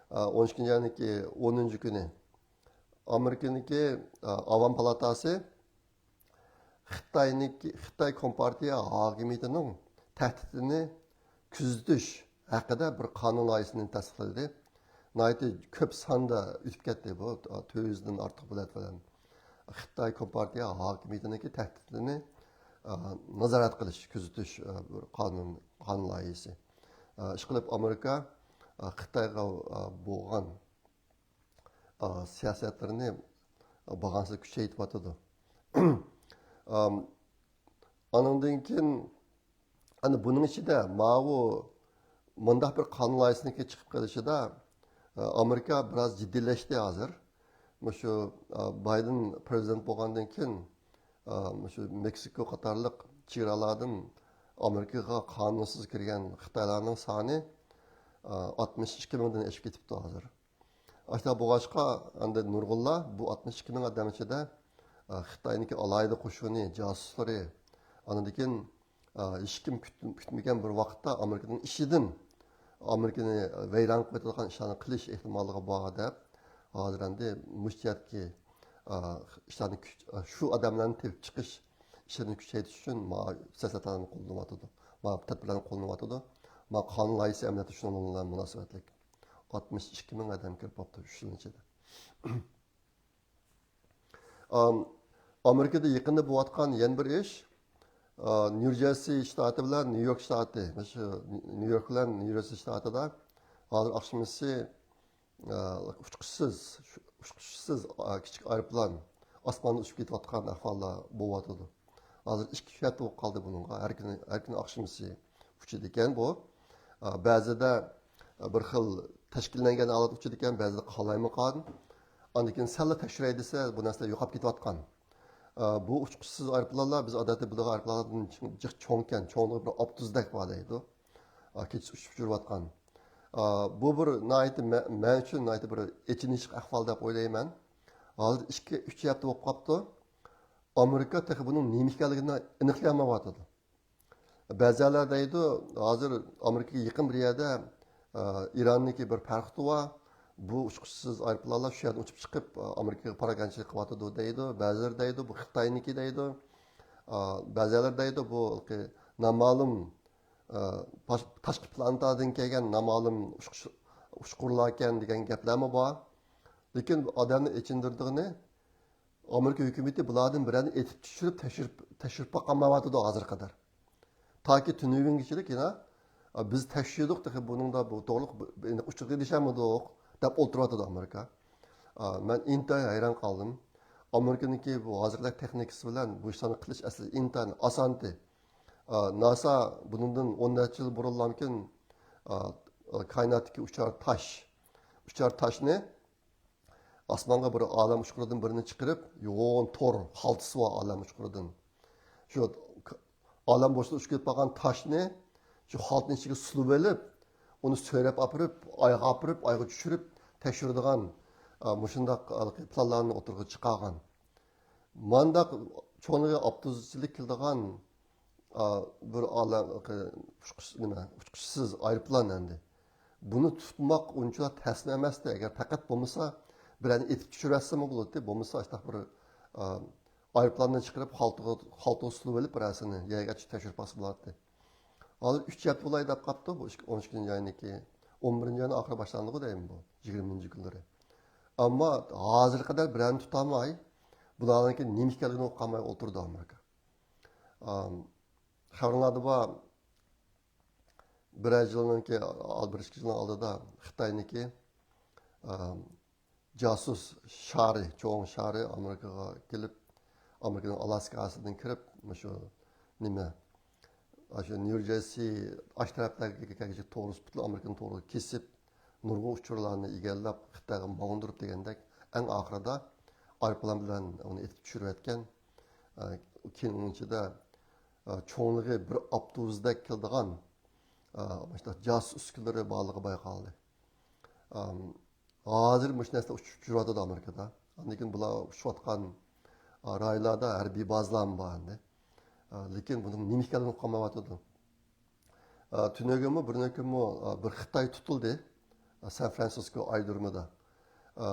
ئا، ئون ئىككىنچى ئاينىڭكى ئونىنچى كۈنى ئامېرىكىنىڭكى، ئا، ئاۋام پالاتاسى خىتاينىڭكى، خىتاي كومپارتىيە ھاكىمىيىتىنىڭ تەھدىتىنى كۆزىتىش ھەققىدە بىر قانۇن لايىھىسىنى تەستىقلىدى. ناھايىتى كۆپ ساندا ئۆتۈپ كەتتى بۇ، تۆت يۈزدىن ئارتۇق بېلەت بىلەن. خىتاي كومپارتىيە ھاكىمىيىتىنىڭكى تەھدىتىنى، ئا، نازارەت قىلىش، كۆزىتىش، ئا، بىر قانۇن، قانۇن لايىھىسى. ئا، ئىشقىلىپ ئامېرىكا، ئا، خىتايغا، ئا، بولغان، ئا، سىياسەتلىرىنى بارغانسېرى كۈچەيتىۋاتىدۇ. ئام، ئانىڭدىن كېيىن، ئەنە بۇنىڭ ئىچىدە ماۋۇ مۇنداق بىر قانۇن لايىھىسىنىڭكى چىقىپ قېلىشىدا، ئا، ئامېرىكا بىراز جىددىيلەشتى ھازىر. مۇشۇ، ئا، بايدېن پىرېزىدېنت بولغاندىن كېيىن، ئا، مۇشۇ مېكسىكو قاتارلىق چېگرالاردىن ئامېرىكىغا قانۇنسىز كىرگەن خىتايلارنىڭ سانى، ئا، ئاتمىش ئىككى مىڭدىن ئېشىپ كېتىپتۇ ھازىر. ئاشۇنداق بولغاچقا، ئەمدى نۇرغۇنلار بۇ ئاتمىش ئىككى مىڭ ئادەم ئىچىدە، ئا، خىتاينىڭكى ئالاھىدە قوشۇنى، جاسۇسلىرى، ئاندىن كېيىن، ئا، ھېچكىم كۈت-، كۈتمىگەن بىر ۋاقىتتا ئامېرىكىنىڭ ئىچىدىن ئامېرىكىنى ۋەيران قىلىۋېتىدىغان ئىشلارنى قىلىش ئېھتىماللىقى بار دەپ، ھازىر ئەمدى مۇشۇ جەھەتتىكى، ئا، ئىشلارنى كۈچ-، ئا، شۇ ئادەملەرنى تېپىپ چىقىش ئىشىنى كۈچەيتىش ئۈچۈن ما سىياسەتلەرنى قوللىنىۋاتىدۇ، ما تەدبىرلەرنى قوللىنىۋاتىدۇ. ما قانۇن لايىھىسى ئەمەلىيەتتە شۇنىڭ بىلەن مۇناسىۋەتلىك. ئاتمىش ئىككى مىڭ ئادەم كىرىپ قاپتۇ ئۈچ يىلنىڭ ئىچىدە. ئام، ئامېرىكىدا يېقىندا بولۇۋاتقان يەنە بىر ئىش، ئا، نيۇ جېرسى شتاتى بىلەن نيۇ يورك شتاتى، مۇشۇ نيۇ يورك بىلەن نيۇ جېرسى شتاتىدا ھازىر ئاخشىمىسى، ئا، ئۇچقۇچىسىز، ئۇچقۇچىسىز، ئا، كىچىك ئايروپىلان ئاسماندا ئۇچۇپ كېتىۋاتقان ئەھۋاللار بولۇۋاتىدۇ. ھازىر ئىككى ئۈچ ھەپتە بولۇپ قالدى بۇنىڭغا، ھەر كۈنى، ھەر كۈنى ئاخشىمىسى ئۇچىدىكەن بۇ. ئا، بەزىدە بىر خىل تەشكىللەنگەن ھالەتتە ئۇچىدىكەن، بەزىدە قالايمىقان. ئاندىن كېيىن سەللا تەكشۈرەي دېسە، بۇ نەرسىلەر يوقاپ كېتىۋاتقان. ئا، بۇ ئۇچقۇچىسىز ئايروپىلانلار، بىز ئادەتتە بىلىدىغان ئايروپىلانلاردىن جىق، جىق چوڭكەن، چوڭلۇقى بىر ئاپتوبۇسدەك بار دەيدۇ. ئا، كېچىسى ئۇچۇپ يۈرۈۋاتقان. ئا، بۇ بىر ناھايىتى مە-، مەن ئۈچۈن ناھايىتى بىر ئېچىنىشلىق ئەھۋال دەپ ئويلايمەن. ھازىر ئىككى، ئۈچ ھەپتە بولۇپ قاپتۇ. ئامېرىكا تېخى بۇنىڭ نېمە ئىكەنلىكىنى ئېنىقلىيالمايۋاتىدۇ. بەزىلەر دەيدۇ، ھازىر ئامېرىكىغا يېقىن بىر يەردە، ئا، ئىراننىڭكى بىر پەرخوتى بار، بۇ ئۇچقۇچىسىز ئايروپىلانلار شۇ يەردىن ئۇچۇپ چىقىپ، ئامېرىكىغا پاراكەندىچىلىك قىلىۋاتىدۇ دەيدۇ. بەزىلىرى دەيدۇ، بۇ خىتاينىڭكى دەيدۇ. بەزىلەر دەيدۇ، بۇ نامالۇم، تاشقى پلانېتادىن كەلگەن نامالۇم ئۇچقۇچ-، ئۇچقۇرلاركەن دېگەن گەپلەرمۇ بار. لېكىن ئادەمنى ئېچىندۇرىدىغىنى، ئامېرىكا ھۆكۈمىتى بۇلاردىن بىرەرنى ئېتىپ چۈشۈرۈپ تەكشۈرۈپ، تەكشۈرۈپ باقالمايۋاتىدۇ ھازىرغا قەدەر. تاكى تۈنۈگۈنگىچىلىك يەنە، «بىز تەكشۈردۇق، تېخى بۇنىڭدا بۇ توغرىلىق ئۇچۇر ئېلىشالمىدۇق» دەپ ئولتۇرۇۋاتىدۇ ئامېرىكا. مەن ئىنتايىن ھەيران قالدىم. ئامېرىكىنىڭكى بۇ ھازىرقىدەك تېخنىكىسى بىلەن بۇ ئىشلارنى قىلىش ئەسلى ئىنتايىن ئاسانتى. ناسا بۇنىڭدىن ئون نەچچە يىل بۇرۇنلامكىن كائىناتتىكى ئۇچار تاش، ئۇچار تاشنى ئاسمانغا بىر ئالەم ئۇچقۇرىدىن بىرنى چىقىرىپ، يوغان تور خالتىسى بار ئالەم ئۇچقۇرىدىن. شۇ ئالەم بوشلۇقىدا ئۇچۇپ كېتىپ قالغان تاشنى شۇ خالتىنىڭ ئىچىگە سولىۋېلىپ، ئۇنى سۆرەپ ئاپىرىپ، ئايغا ئاپىرىپ، ئايغا چۈشۈرۈپ تەكشۈرىدىغان، ئا، مۇشۇنداق ھېلىقى پىلانلارنى ئوتتۇرىغا چىقارغان. مانداق چوڭلۇقى ئاپتوبۇسچىلىك كېلىدىغان، ئا، بىر ئالەم، ئۇچقۇچ-، نېمە، ئۇچقۇچىسىز ئايروپىلان ئەمدى. بۇنى تۇتماق ئۇنچىۋالا تەسمۇ ئەمەستى. ئەگەر پەقەت بولمىسا، بىرەرنى ئېتىپ چۈشۈرۈۋەتسىمۇ بولاتتى. بولمىسا، ئاشۇنداق بىر، ئا، ئايروپىلاندىن چىقىرىپ، خالتىغا، خالتىغا سولىۋېلىپ، بىرەرسىنى يەرگە چۈشۈرۈپ تەكشۈرۈپ باقسا بولاتتى. ھازىر ئۈچ ھەپتە بولاي دەپ قاپتۇ، بۇ ئىككى، ئون ئىككىنچى ئاينىڭكى، ئون بىرىنچى ئاينىڭ ئاخىرى باشلاندىغۇ دەيمەن بۇ، يىگىرمىنچى كۈنلىرى. ئەمما ھازىرغا قەدەر بىرەرنى تۇتالماي، بۇلارنىڭكى نېمە ئىكەنلىكىنى ئۇقالماي ئولتۇرىدۇ ئامېرىكا. ئام، خەۋەرلەردە بار، بىرەر يىلنىڭكى، بىر ئىككى يىلنىڭ ئالدىدا خىتاينىڭكى، ئام، جاسۇس شارى، چوڭ شارى ئامېرىكىغا كېلىپ، ئامېرىكىنىڭ ئالاسكاسىدىن كىرىپ، مۇشۇ نېمە، ئاشۇ نيۇ جېرسى ئاشۇ تەرەپلەرگە كەلگۈچە توغرىسى پۈتۈن ئامېرىكىنىڭ توغرىسى كېسىپ، نۇرغۇن ئۇچۇرلارنى ئىگىلەپ، خىتايغا ماڭدۇرۇپ دېگەندەك، ئەڭ ئاخىرىدا ئايروپىلان بىلەن ئۇنى ئېتىپ چۈشۈرۈۋەتكەن. ئە، كېيىن ئۇنىڭ ئىچىدە، ئە، چوڭلۇقى بىر ئاپتوبۇسدەك كېلىدىغان، ئە، مۇشۇنداق جاسۇس ئۈسكۈنىلىرى بارلىقى بايقالدى. ئەم، ھازىر مۇشۇ نەرسىلەر ئۇچۇپ يۈرۈۋاتىدۇ ئامېرىكىدا. ئاندىن كېيىن بۇلار ئۇچۇشۇۋاتقان، ئا، رايونلاردا ھەربىي بازىلارمۇ بار ئەمدى. ئا، لېكىن بۇنىڭ نېمە ئىكەنلىكىنى ئۇقالمايۋاتىدۇ. ئا، تۈنۈگۈنمۇ، بىرنىڭكۈنمۇ، ئا، بىر خىتاي تۇتۇلدى. ئا، سان فرانسىسكو ئايرودرومىدا. ئا،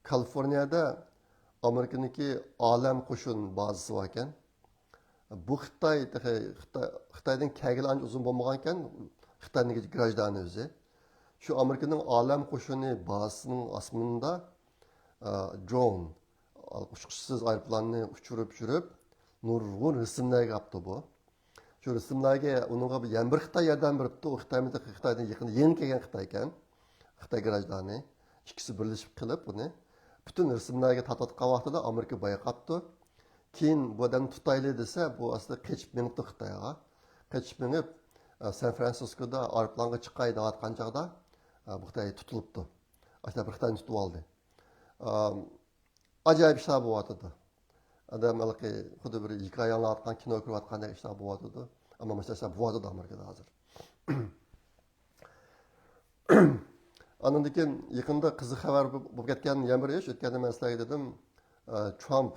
كالىفورنىيەدە ئامېرىكىنىڭكى ئالەم قوشۇن بازىسى بار ئىكەن. بۇ خىتاي، تېخى خىتاي، خىتايدىن كەلگىلى ئانچە ئۇزۇن بولمىغان ئىكەن، خىتاينىڭ گراژدانى ئۆزى. شۇ ئامېرىكىنىڭ ئالەم قوشۇنى بازىسىنىڭ ئاسمىنىدا، ئا، درون، ئۇچقۇچىسىز ئايروپىلاننى ئۇچۇرۇپ يۈرۈپ، نۇرغۇن رەسىملەرگە ئاپتۇ بۇ. شۇ رەسىملەرگە ئۇنىڭغا بىر، يەنە بىر خىتاي ياردەم بېرىپتۇ. ئۇ خىتايمۇ تېخى خىتايدىن يېقىن، يېڭى كەلگەن خىتاي ئىكەن. خىتاي گراژدانى. ئىككىسى بىرلىشىپ قېلىپ بۇنى پۈتۈن رەسىملەرگە تارتىۋاتقان ۋاقتىدا ئامېرىكا بايقاپتۇ. كېيىن بۇ ئادەمنى تۇتايلى دېسە، بۇ ئەسلى قېچىپ مېڭىپتۇ خىتايغا. قېچىپ مېڭىپ، ئە، سان فرانسىسكودا ئايروپىلانغا چىقاي دەۋاتقان چاغدا، ئە، بۇ خىتاي تۇتۇلۇپتۇ. ئاشۇنداق بىر خىتاينى تۇتۇۋالدى. ئام، ئاجايىپ ئىشلار بولۇۋاتىدۇ. ئادەم ھېلىقى خۇددى بىر ھېكايە ئاڭلاۋاتقان، كىنو كۆرۈۋاتقاندەك ئىشلار بولۇۋاتىدۇ. ئەمما مۇشۇنداق ئىشلار بولۇۋاتىدۇ ئامېرىكىدا ھازىر. ئاندىن كېيىن يېقىندا قىزىق خەۋەر بولۇپ كەتكەن يەنە بىر ئىش، ئۆتكەندە مەن سىلەرگە دېدىم، ئە، ترامپ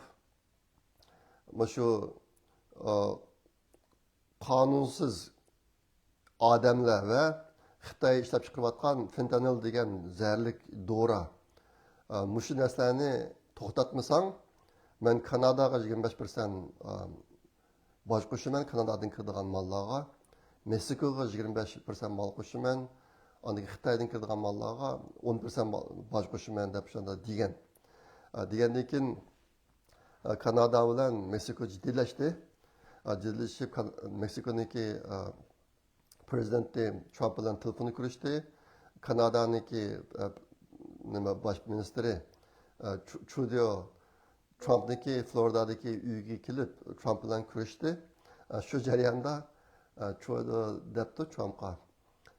مۇشۇ، ئە، قانۇنسىز ئادەملەر ۋە خىتاي ئىشلەپ چىقىرىۋاتقان فېنتانىل دېگەن زەھەرلىك دورا، ئە، مۇشۇ نەرسىلەرنى توختاتمىساڭ، مەن كاناداغا يىگىرمە بەش پىرسەنت، ئە، باج قوشىمەن، كانادادىن كىرىدىغان ماللارغا. مېكسىكوغا يىگىرمە بەش پىرسەنت باج قوشىمەن، ئاندىن كېيىن خىتايدىن كىرىدىغان ماللارغا ئون پىرسەنت باج قوشىمەن دەپ شۇنداق دېگەن. ئە، دېگەندىن كېيىن، ئە، كانادا بىلەن مېكسىكو جىددىيلەشتى. ئە، جىددىيلىشىپ، كان-، مېكسىكونىڭكى، ئە، پرېزىدېنتى ترامپ بىلەن تېلېفوندا كۆرۈشتى. كانادانىڭكى، ئە، نېمە، باش مىنىستىرى، ئە، ترۇ-، ترۇدو ترامپنىڭكى فلورىدادىكى ئۆيىگە كېلىپ، ترامپ بىلەن كۆرۈشتى. ئە، شۇ جەرياندا، ئە، ترۇدو دەپتۇ ترامپقا،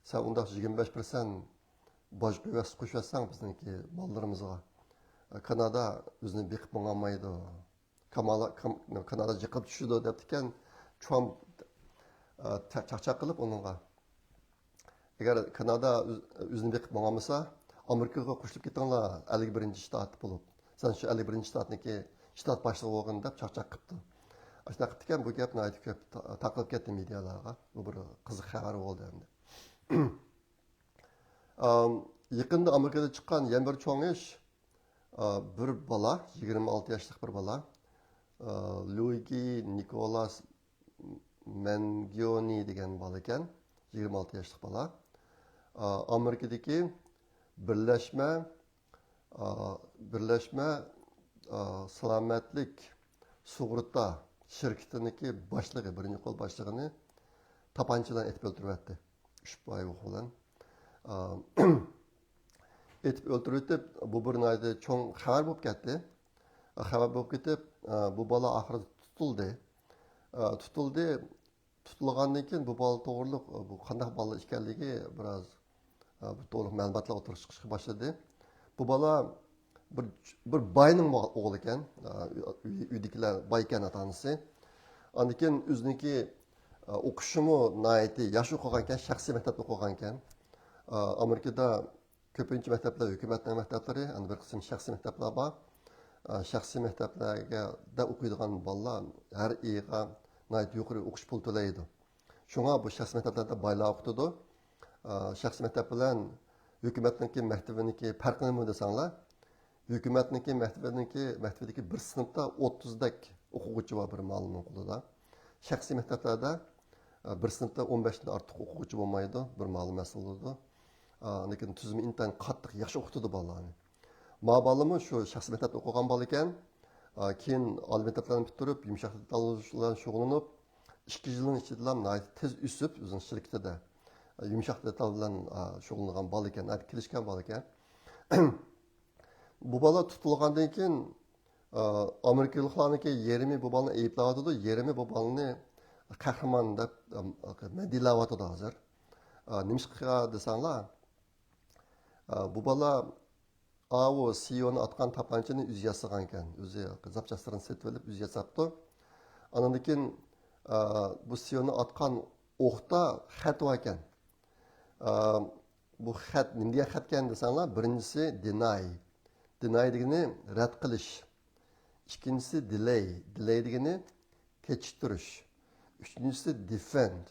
سەن ئۇنداق يىگىرمە بەش پىرسەنت باج قويۇۋەتسە، قوشۇۋەتسەڭ بىزنىڭكى ماللىرىمىزغا، ئە، كانادا ئۆزىنى بېقىپ ماڭالمايدۇ. كامالا-، كام-، كانادا جىقىپ چۈشىدۇ دەپتىكەن. ترامپ، ئە، چا-، چاقچاق قىلىپ ئۇنىڭغا، ئەگەر كانادا ئۆز-، ئۆزىنى بېقىپ ماڭالمىسا، ئامېرىكىغا قوشۇلۇپ كېتىڭلار، ئەللىك بىرىنچى شتات بولۇپ. سەن شۇ ئەللىك بىرىنچى شتاتنىڭكى شتات باشلىقى بولغىن دەپ چاقچاق قىپتۇ. ئاشۇنداق قىپتىكەن، بۇ گەپ ناھايىتى كۆپ تا-، تارقىلىپ كەتتى مېدىيالارغا. بۇ بىر قىزىق خەۋەر بولدى ئەمدى. ئام، يېقىندا ئامېرىكىدا چىققان يەنە بىر چوڭ ئىش، ئا، بىر بالا، يىگىرمە ئالتە ياشلىق بىر بالا، ئا، لۇيگى نىكولاس مەنگىونى دېگەن بالا ئىكەن، يىگىرمە ئالتە ياشلىق بالا. ئا، ئامېرىكىدىكى بىرلەشمە، ئا، بىرلەشمە، ئا، سالامەتلىك سۇغۇرتا شىركىتىنىڭكى باشلىقى، بىرىنچى قول باشلىقىنى تاپانچا بىلەن ئېتىپ ئۆلتۈرۈۋەتتى. ئۈچ پاي ئوق بىلەن. ئا، ئېتىپ ئۆلتۈرۈۋېتىپ، بۇ بىر ناھايىتى چوڭ خەۋەر بولۇپ كەتتى. خەۋەر بولۇپ كېتىپ، بۇ بالا ئاخىرىدا تۇتۇلدى. تۇتۇلدى. تۇتۇلغاندىن كېيىن بۇ بالا توغرىلىق، بۇ قانداق بالا ئىكەنلىكى بىراز، بۇ توغرىلىق مەلۇماتلار ئوتتۇرىغا چىقىشقا باشلىدى. بۇ بالا بىر، بىر باينىڭ ئوغلى ئىكەن، ئۆي-، ئۆيدىكىلەر باي ئىكەن، ئاتا-ئانىسى. ئاندىن كېيىن ئۆزىنىڭكى ئوقۇشىمۇ ناھايىتى ياخشى ئوقۇغان ئىكەن، شەخسىي مەكتەپتە ئوقۇغان ئىكەن. ئامېرىكىدا كۆپىنچە مەكتەپلەر ھۆكۈمەتنىڭ مەكتەپلىرى، ئەنە بىر قىسىم شەخسىي مەكتەپلەر بار. ئە، شەخسىي مەكتەپلەردە ئوقۇيدىغان بالىلار ھەر ئېيىغا ناھايىتى يۇقىرى ئوقۇش پۇلى تۆلەيدۇ. شۇڭا بۇ شەخسىي مەكتەپلەردە بايلار ئوقۇتىدۇ. ئە، شەخسىي مەكتەپ بىلەن ھۆكۈمەتنىڭكى مەكتىپىنىڭكى پەرقى نېمە دېسەڭلار، ھۆكۈمەتنىڭكى مەكتىپىنىڭكى، مەكتىپىدىكى بىر سىنىپتا ئوتتۇزدەك ئوقۇغۇچى بار بىر مۇئەللىمنىڭ قولىدا. شەخسىي مەكتەپلەردە، ئە، بىر سىنىپتا ئون بەشتىن ئارتۇق ئوقۇغۇچى بولمايدۇ، بىر مۇئەللىم مەسئۇل بولىدۇ. ئا، لېكىن تۈزۈمى ئىنتايىن قاتتىق، ياخشى ئوقۇتىدۇ بالىلارنى. ما بالىمۇ شۇ شەخسىي مەكتەپتە ئوقۇغان بالا ئىكەن. ئا، كېيىن ئالىي مەكتەپلەرنى پۈتتۈرۈپ، يۇمشاق دېتال بىلەن شۇغۇللىنىپ، ئىككى يىلنىڭ ئىچىدىلا ناھايىتى تېز ئۆسۈپ، ئۆزىنىڭ شىركىتىدە، ئا، يۇمشاق دېتال بىلەن، ئا، شۇغۇللىنىدىغان بالا ئىكەن، ناھايىتى كېلىشكەن بالا ئىكەن. بۇ بالا تۇتۇلغاندىن كېيىن، ئا، ئامېرىكىلىقلارنىڭكى يېرىمى بۇ بالىنى ئەيىبلەۋاتىدۇ، يېرىمى بۇ بالىنى قەھرىمان دەپ، ئەم، مەدھىيەلەۋاتىدۇ ھازىر. ئا، نېمىشقا دېسەڭلار، ئا، بۇ بالا ئاۋۇ سىيونى ئاتقان تاپانچىنى ئۆزى ياسىغان ئىكەن. ئۆزى زاپچاسلىرىنى سېتىۋېلىپ ئۆزى ياساپتۇ. ئاندىن كېيىن، ئا، بۇ سىيونى ئاتقان ئوقتا خەت بار ئىكەن. ئا، بۇ خەت نېمە دېگەن خەتكەن دېسەڭلار، بىرىنچىسى دېناي. دېناي دېگىنى رەت قىلىش. ئىككىنچىسى دېلەي. دېلەي دېگىنى كېچىكتۈرۈش. ئۈچىنچىسى دېفېند.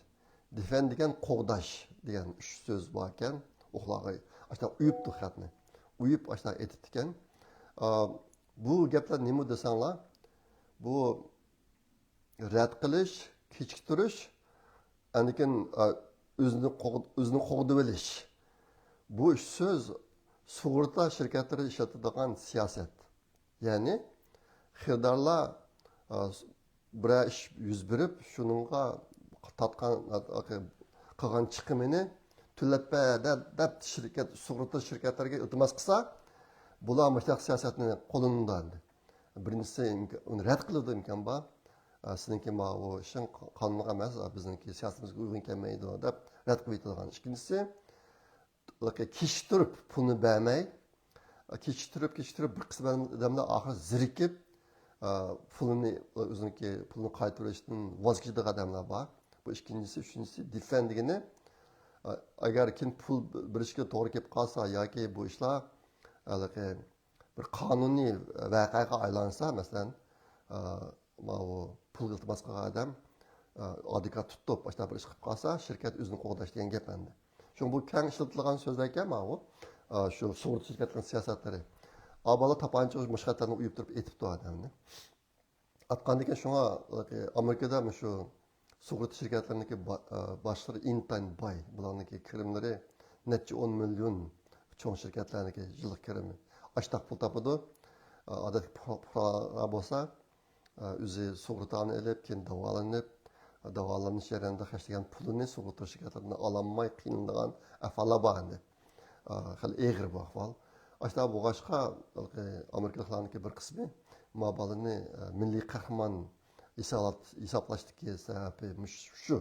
دېفېند دېگەن قوغداش دېگەن ئۈچ سۆز بار ئىكەن. ئوقلارغا ئاشۇنداق ئويۇپتۇ خەتنى. ئويۇپ ئاشۇنداق ئېتىپتىكەن. ئا، بۇ گەپلەر نېمە دېسەڭلار، بۇ رەت قىلىش، كېچىكتۈرۈش، ئاندىن كېيىن، ئا، ئۆزىنى قوغ-، ئۆزىنى قوغدىۋېلىش. بۇ ئۈچ سۆز سۇغۇرتا شىركەتلىرى ئىشلىتىدىغان سىياسەت. يەنى خېرىدارلار، ئا، بىرەر ئىش يۈز بېرىپ، شۇنىڭغا تارتقان، قىلغان چىقىمىنى تۆلەپ بەر دەپ، دەپ شىركەت، سۇغۇرتا شىركەتلىرىگە ئىلتىماس قىلسا، بۇلار مۇشۇنداق سىياسەتنى قوللىنىدۇ ئەمدى. بىرىنچىسى ئىمك-، ئۇنى رەت قىلىدۇ، ئىمكان بار. ئە، سېنىڭكى ماۋۇ ئىشىڭ قانۇنلۇق ئەمەس، بىزنىڭكى سىياسىتىمىزگە ئۇيغۇن كەلمەيدۇ دەپ رەت قىلىۋېتىدىغان. ئىككىنچىسى، كېچىكتۈرۈپ پۇلنى بەرمەي، كېچىكتۈرۈپ، كېچىكتۈرۈپ، بىر قىسىم ئادەملەر ئاخىرى زېرىكىپ، ئا، پۇلىنى، ئۆزىنىڭكى پۇلىنى قايتۇرۇشتىن ۋاز كېچىدىغان ئادەملەر بار. بۇ ئىككىنچىسى. ئۈچىنچىسى، دېفېند دېگىنى، ئا، ئەگەر كېيىن پۇل بېرىشكە توغرا كېلىپ قالسا ياكى بۇ ئىشلار ھېلىقى بىر قانۇنىي ۋەقەگە ئايلانسا، مەسىلەن، ئا، ماۋۇ پۇل ئىلتىماس قىلغان ئادەم، ئا، ئادۋوكات تۇتۇپ، ئاشۇنداق بىر ئىش قىلىپ قالسا، شىركەت ئۆزىنى قوغداش دېگەن گەپ ئەمدى. شۇڭا بۇ كەڭ ئىشلىتىلىدىغان سۆزلەركەن ماۋۇ، ئا، شۇ سۇغۇرتا شىركەتلىرىنىڭ سىياسەتلىرى. ئا، بالا تاپانچا مۇشۇ خەتلەرنى ئويۇپ تۇرۇپ ئېتىپتۇ ئادەمنى. ئاتقاندىن كېيىن شۇڭا، ئامېرىكىدا مۇشۇ سۇغۇرتا شىركەتلىرىنىڭكى با-، ئا، باشلىرى ئىنتايىن باي. بۇلارنىڭكى كىرىملىرى نەچچە ئون مىليون، چوڭ شىركەتلەرنىڭكى يىللىق كىرىمى. ئاشتاق پۇل تاپىدۇ. ئا، ئادەتتىكى پۇقرا بولسا، ئۆزى سۇغۇرتانى ئېلىپ، كېيىن داۋالىنىپ، داۋالىنىش جەريانىدا خەجلىگەن پۇلىنى سۇغۇرتا شىركەتلىرىدىن ئالالماي قىينىلىدىغان ئەھۋاللار بار ئەمدى. خېلى ئېغىر بۇ ئەھۋال. ئاشۇنداق بولغاچقا، ئامېرىكىلىقلارنىڭكى بىر قىسمى ما بالىنى مىللىي قەھرىمان ھېسابلاشتىكى سەۋەبى مۇشۇ.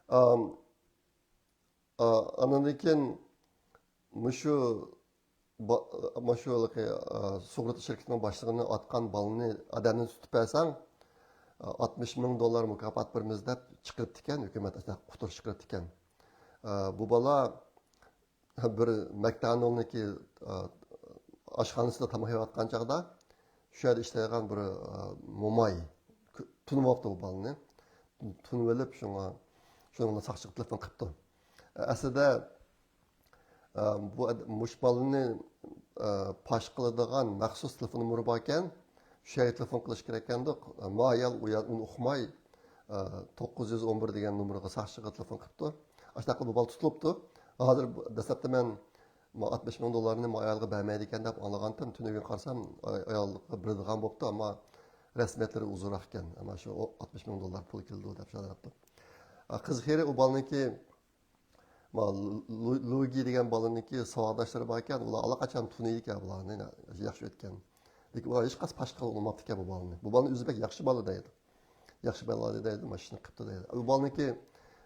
ئا، ئاندىن كېيىن مۇشۇ با-، مۇشۇ، ئا، سۇغۇرتا شىركىتىنىڭ باشلىقىنى ئاتقان بالىنى، ئادەمنى تۇتۇپ بەرسەڭ، ئا، ئاتمىش مىڭ دوللار مۇكاپات بېرىمىز دەپ چىقىرىپتىكەن، ھۆكۈمەت ئاشۇنداق ئۇقتۇرۇش چىقىرىپتىكەن. ئا، بۇ بالا بىر مەكدونالدنىڭكى، ئا، ئاشخانىسىدا تاماق يەۋاتقان چاغدا شۇ يەردە ئىشلەيدىغان بىر، ئا، موماي تونۇۋاپتۇ بۇ بالىنى. تونۇۋېلىپ شۇڭا، شۇنىڭ بىلەن ساقچىغا تېلېفون قىپتۇ. ئەسلىدە، ئە، بۇ ئاد-، مۇشۇ بالىنى، ئە، پاش قىلىدىغان مەخسۇس تېلېفون نومۇرى باركەن، شۇ يەرگە تېلېفون قىلىش كېرەككەندۇق. ئەمما ئايال ئۇ يەر-، ئۇنى ئۇقماي، ئە، توققۇز يۈز ئون بىر دېگەن نومۇرغا، ساقچىغا تېلېفون قىپتۇ. ئاشۇنداقلا بۇ بالا تۇتۇلۇپتۇ. ھازىر بۇ، دەسلەپتە مەن، ما، ئاتمىش مىڭ دوللارنى ما ئايالغا بەرمەيدىكەن دەپ ئاڭلىغانتىم. تۈنۈگۈن قارىسام، ئاي-، ئايالغا بېرىدىغان بوپتۇ، ئەمما رەسمىيەتلىرى ئۇزۇنراق ئىكەن. ئەمما شۇ ئاتمىش مىڭ دوللار پۇل كېلىدۇ دەپ شۇنداق دەپتۇ. ئە، قىزىق يېرى ئۇ بالىنىڭكى، ما، لۇ-، لۇگى دېگەن بالىنىڭكى ساۋاقداشلىرى بار ئىكەن، ئۇلار ئاللىقاچان تونۇيدىكەن بۇلارنى، ياخشى ئۆتكەن. لېكىن ئۇلار ھېچقايسى پاش قىلغىلى ئۇنىماپتىكەن بۇ بالىنى. بۇ بالىنى ئۆزى بەك ياخشى بالا دەيدۇ. ياخشى بالا دەيدۇ، مانا شۇنى قىپتۇ دەيدۇ. بۇ بالىنىڭكى،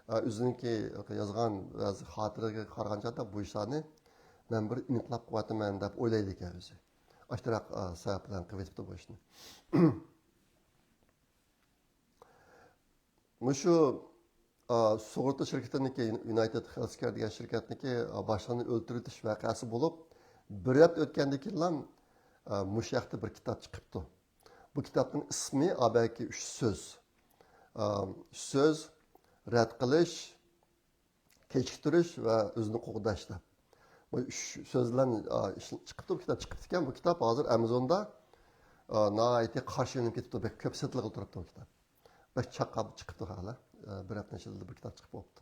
ئە، ئۆزىنىڭكى يازغان بەزى خاتىرىلىرىگە قارىغان چاغدا بۇ ئىشلارنى مەن بىر ئېنىقلاپ قويۇپتىمەن دەپ ئويلايدىكەن ئۆزى. ئاشتراق، ئە، سەۋەب بىلەن قىلىۋېتىپتۇ بۇ ئىشنى. مۇشۇ، ئا، سۇغۇرتا شىركىتىنىڭكى، يۇنايتېد خېلسكېر دېگەن شىركەتنىڭكى، ئا، باشلىقىنى ئۆلتۈرۈۋېتىش ۋەقەسى بولۇپ، بىر ھەپتە ئۆتكەندىن كېيىنلا، ئا، مۇشۇ ھەقتە بىر كىتاب چىقىپتۇ. بۇ كىتابنىڭ ئىسمى ئابەكى ئۈچ سۆز. ئا، ئۈچ سۆز: رەت قىلىش، كېچىكتۈرۈش ۋە ئۆزىنى قوغداش دەپ. بۇ ئۈچ سۆز بىلەن، ئا، ئىش-، چىقىپتۇ، بۇ كىتاب چىقىپتىكەن. بۇ كىتاب ھازىر ئامازوندا، ئا، ناھايىتى قارشى ئېلىنىپ كېتىپتۇ، بەك كۆپ سېتىلغىلى تۇرۇپتۇ بۇ كىتاب. بەك چاققان چىقىپتۇ ھالا. ئە، بىر ھەپتىنىڭ ئىچىدە بىر كىتاب چىقىپ بوپتۇ.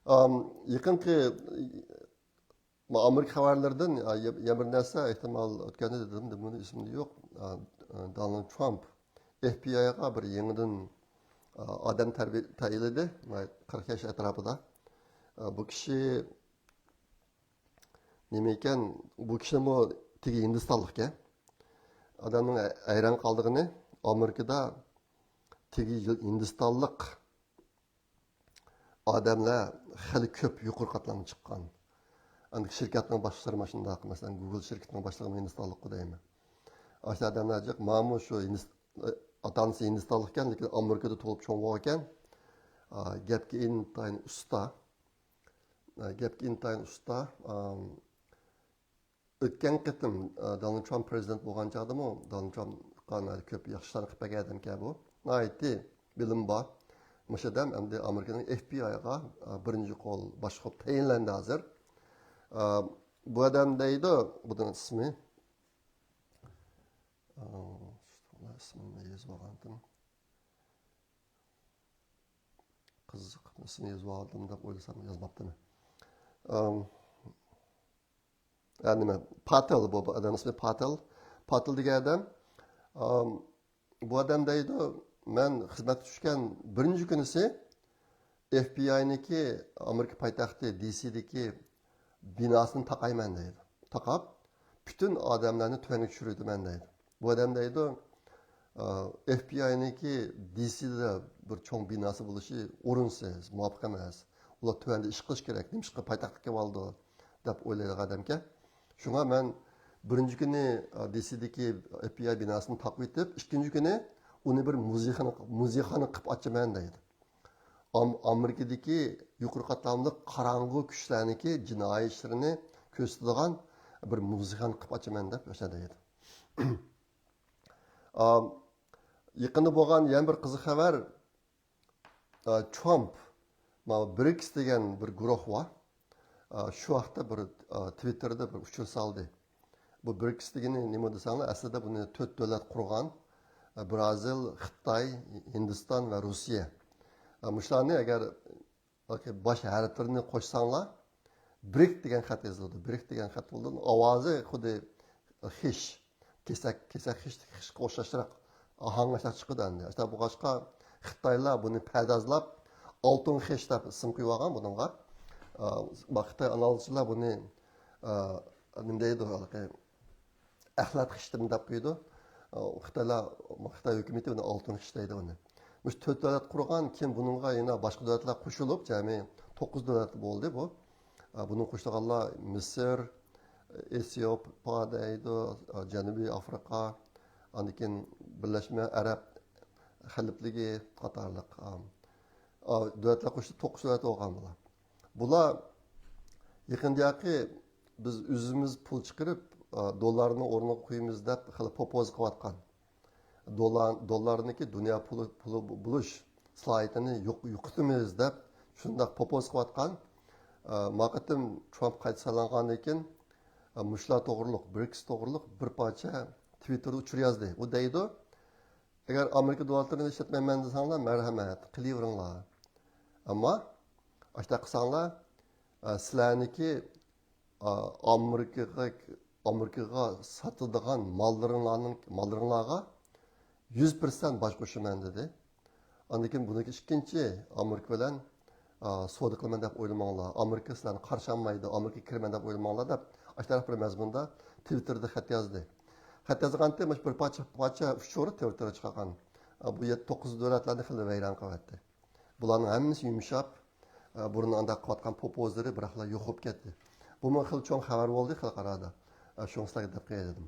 ئام، يېقىنقى، ما، ئامېرىكا خەۋەرلىرىدىن، ئا، يە-، يەنە بىر نەرسە، ئېھتىمال ئۆتكەندە دېدىم، دېدىم، ئېسىمدە يوق. ئا، ئا، دونالد ترامپ ئېف بى ئايغا بىر يېڭىدىن، ئا، ئادەم تەربىي-، تەيىنلىدى. قىرىق ياش ئەتراپىدا. ئا، بۇ كىشى نېمە ئىكەن، بۇ كىشىمۇ تېگى ھىندىستانلىقكەن. ئادەمنىڭ ھەيران قالىدىغىنى، ئامېرىكىدا تېگى ھىندىستانلىق ئادەملەر خېلى كۆپ يۇقىرى قاتلامغا چىققان. ئەمدى شىركەتنىڭ باشلىقلىرى مانا شۇنداق، مەسىلەن، گۇگل شىركىتىنىڭ باشلىقىمۇ ھىندىستانلىققۇ دەيمەن. ئاشۇ ئادەملەر جىق، مانا شۇ ھىندىس-، ئاتا-ئانىسى ھىندىستانلىقكەن، لېكىن ئامېرىكىدا تۇغۇلۇپ چوڭ بولغانىكەن. ئا، گەپكە ئىنتايىن ئۇستا. ئا، گەپكە ئىنتايىن ئۇستا. ئام، ئۆتكەن قېتىم، ئا، دونالد ترامپ پرېزىدېنت بولغان چاغدىمۇ دونالد ترامپقا ناھايىتى كۆپ ياخشى ئىشلارنى قىلىپ بەرگەن ئادەمكەن بۇ. ناھايىتى بىلىم بار. مۇشۇ ئادەم ئەمدى ئامېرىكىنىڭ ئېف بى ئايغا، ئا، بىرىنچى قول باشلىق بولۇپ تەيىنلەندى ھازىر. ئا، بۇ ئادەم دەيدۇ، بۇنىڭ ئىسمى، ئا، ئىسمىنى يېزىپ ئالغانتىم. قىزىق، ئىسمىنى يېزىپ ئالدىم دەپ ئويلىسام يازماپتىمەن. ئام، ئە، نېمە، پاتېل بۇ، بۇ ئادەم ئىسمى پاتېل. پاتېل دېگەن ئادەم، ئام، بۇ ئادەم دەيدۇ، مەن خىزمەتكە چۈشكەن بىرىنچى كۈنىسى ئېف بى ئاينىڭكى، ئامېرىكا پايتەختى دى سىدىكى بىناسىنى تاقايمەن دەيدۇ. تاقاپ، پۈتۈن ئادەملەرنى تۆۋەنگە چۈشۈرۈۋېتىمەن دەيدۇ. بۇ ئادەم دەيدۇ، ئە، ئېف بى ئاينىڭكى دى سىدا بىر چوڭ بىناسى بولۇشى ئورۇنسىز، مۇۋاپىق ئەمەس. ئۇلار تۆۋەندە ئىش قىلىش كېرەك، نېمىشقا پايتەختكە كېلىۋالىدۇ دەپ ئويلايدىغان ئادەمكەن. شۇڭا مەن بىرىنچى كۈنى، ئە، دى سىدىكى ئېف بى ئاي بىناسىنى تاقىۋېتىپ، ئىككىنچى كۈنى ئۇنى بىر مۇزېيخانا، مۇزېيخانا قىلىپ ئاچىمەن دەيدۇ. ئام-، ئامېرىكىدىكى يۇقىرى قاتلاملىق قاراڭغۇ كۈچلەرنىڭكى جىنايى ئىشلىرىنى كۆرسىتىدىغان بىر مۇزېيخانا قىلىپ ئاچىمەن دەپ ئاشۇنداق دەيدۇ. ئام، يېقىندا بولغان يەنە بىر قىزىق خەۋەر، ئا، ترامپ، مانا برىكس دېگەن بىر گۇرۇھ بار. ئا، شۇ ھەقتە بىر، ئا، تىۋىتتېردا بىر ئۇچۇر سالدى. بۇ برىكس دېگىنى نېمە دېسەڭلار، ئەسلىدە بۇنى تۆت دۆلەت قۇرغان. ئا، برازىل، خىتاي، ھىندىستان ۋە روسىيە. ئا، مۇشۇلارنى ئەگەر باش ھەرپلىرىنى قوشساڭلار، برىك دېگەن خەت يېزىلىدۇ. برىك دېگەن خەت بولىدۇ. ئاۋازى خۇددى خىش، كېسەك، كېسەك خىش، خىشقا ئوخشاشراق، ئاھاڭغا ئوخشاش چىقىدۇ ئەمدى. شۇنداق بولغاچقا، خىتايلار بۇنى پەردازلاپ، ئالتۇن خىش دەپ ئىسىم قويۇۋالغان بۇنىڭغا. ئا، خىتاي ئانالىزچىلار بۇنى، ئا، نېمە دەيدۇ، ھېلىقى ئەخلەت خىشتىمۇ دەپ قويىدۇ. خىتايلار، خىتاي ھۆكۈمىتى ئۇنى ئالتۇن خىش دەيدۇ ئۇنى. مۇشۇ تۆت دۆلەت قۇرغان، كېيىن بۇنىڭغا يەنە باشقا دۆلەتلەر قوشۇلۇپ، جەمئىي توققۇز دۆلەت بولدى بۇ. بۇنىڭغا قوشۇلغانلار مىسىر، ئېتىيوپىيە دەيدۇ، جەنۇبىي ئافرىقا، ئاندىن كېيىن بىرلەشمە ئەرەب خەلىپىلىكى قاتارلىق. دۆلەتلەر قوشۇلۇپ توققۇز دۆلەت بولغان بۇلار. بۇلار يېقىندىياقى بىز ئۆزىمىز پۇل چىقىرىپ، ئا، دوللارنى ئورنىغا قويىمىز دەپ خېلى پوپوزا قىلىۋاتقان. دوللار، دوللارنىكى دۇنيا پۇلى، پۇلى بولۇش سالاھىيىتىنى يوق-، يوقىتىمىز دەپ شۇنداق پوپوز قىلىۋاتقان. ئە، ما قېتىم ترامپ قايتا سايلانغاندىن كېيىن، ئە، مۇشۇلار توغرۇلۇق، برىكس توغرۇلۇق بىر پارچە تىۋىتتېردا ئۇچۇر يازدى. ئۇ دەيدۇ، ئەگەر ئامېرىكا دوللارلىرىنى ئىشلەتمەيمەن دېسەڭلار، مەرھەمەت، قىلىۋېرىڭلار. ئەمما ئاشۇنداق قىلساڭلار، ئە، سىلەرنىكى، ئە، ئامېرىكىغا، ئامېرىكىغا ساتىدىغان ماللىرىڭلارنىڭ، ماللىرىڭلارغا يۈز پىرسەنت باج قوشىمەن دېدى. ئاندىن كېيىن بۇنىڭكى ئىككىنچى ئامېرىكا بىلەن، ئا، سودا قىلىمەن دەپ ئويلىماڭلار. ئامېرىكا سىلەرنى قارشى ئالمايدۇ. ئامېرىكىغا كىرىمەن دەپ ئويلىماڭلار دەپ ئاشۇنداق بىر مەزمۇندا تىۋىتتېردا خەت يازدى. خەت يازغانتى مۇشۇ بىر پارچە، پارچە ئۇچۇر تىۋىتتېردا چىقارغان. ئا، بۇ يەتتە توققۇز دۆلەتلەرنى خېلى ۋەيران قىلىۋەتتى. بۇلارنىڭ ھەممىسى يۇمشاپ، ئا، بۇرۇن ئانداق قىلىۋاتقان پوپوزلىرى بىراقلا يوق بولۇپ كەتتى. بۇمۇ خېلى چوڭ خەۋەر بولدى خەلقئارادا. ئا، شۇڭا سىلەرگە دەپ قوياي دېدىم.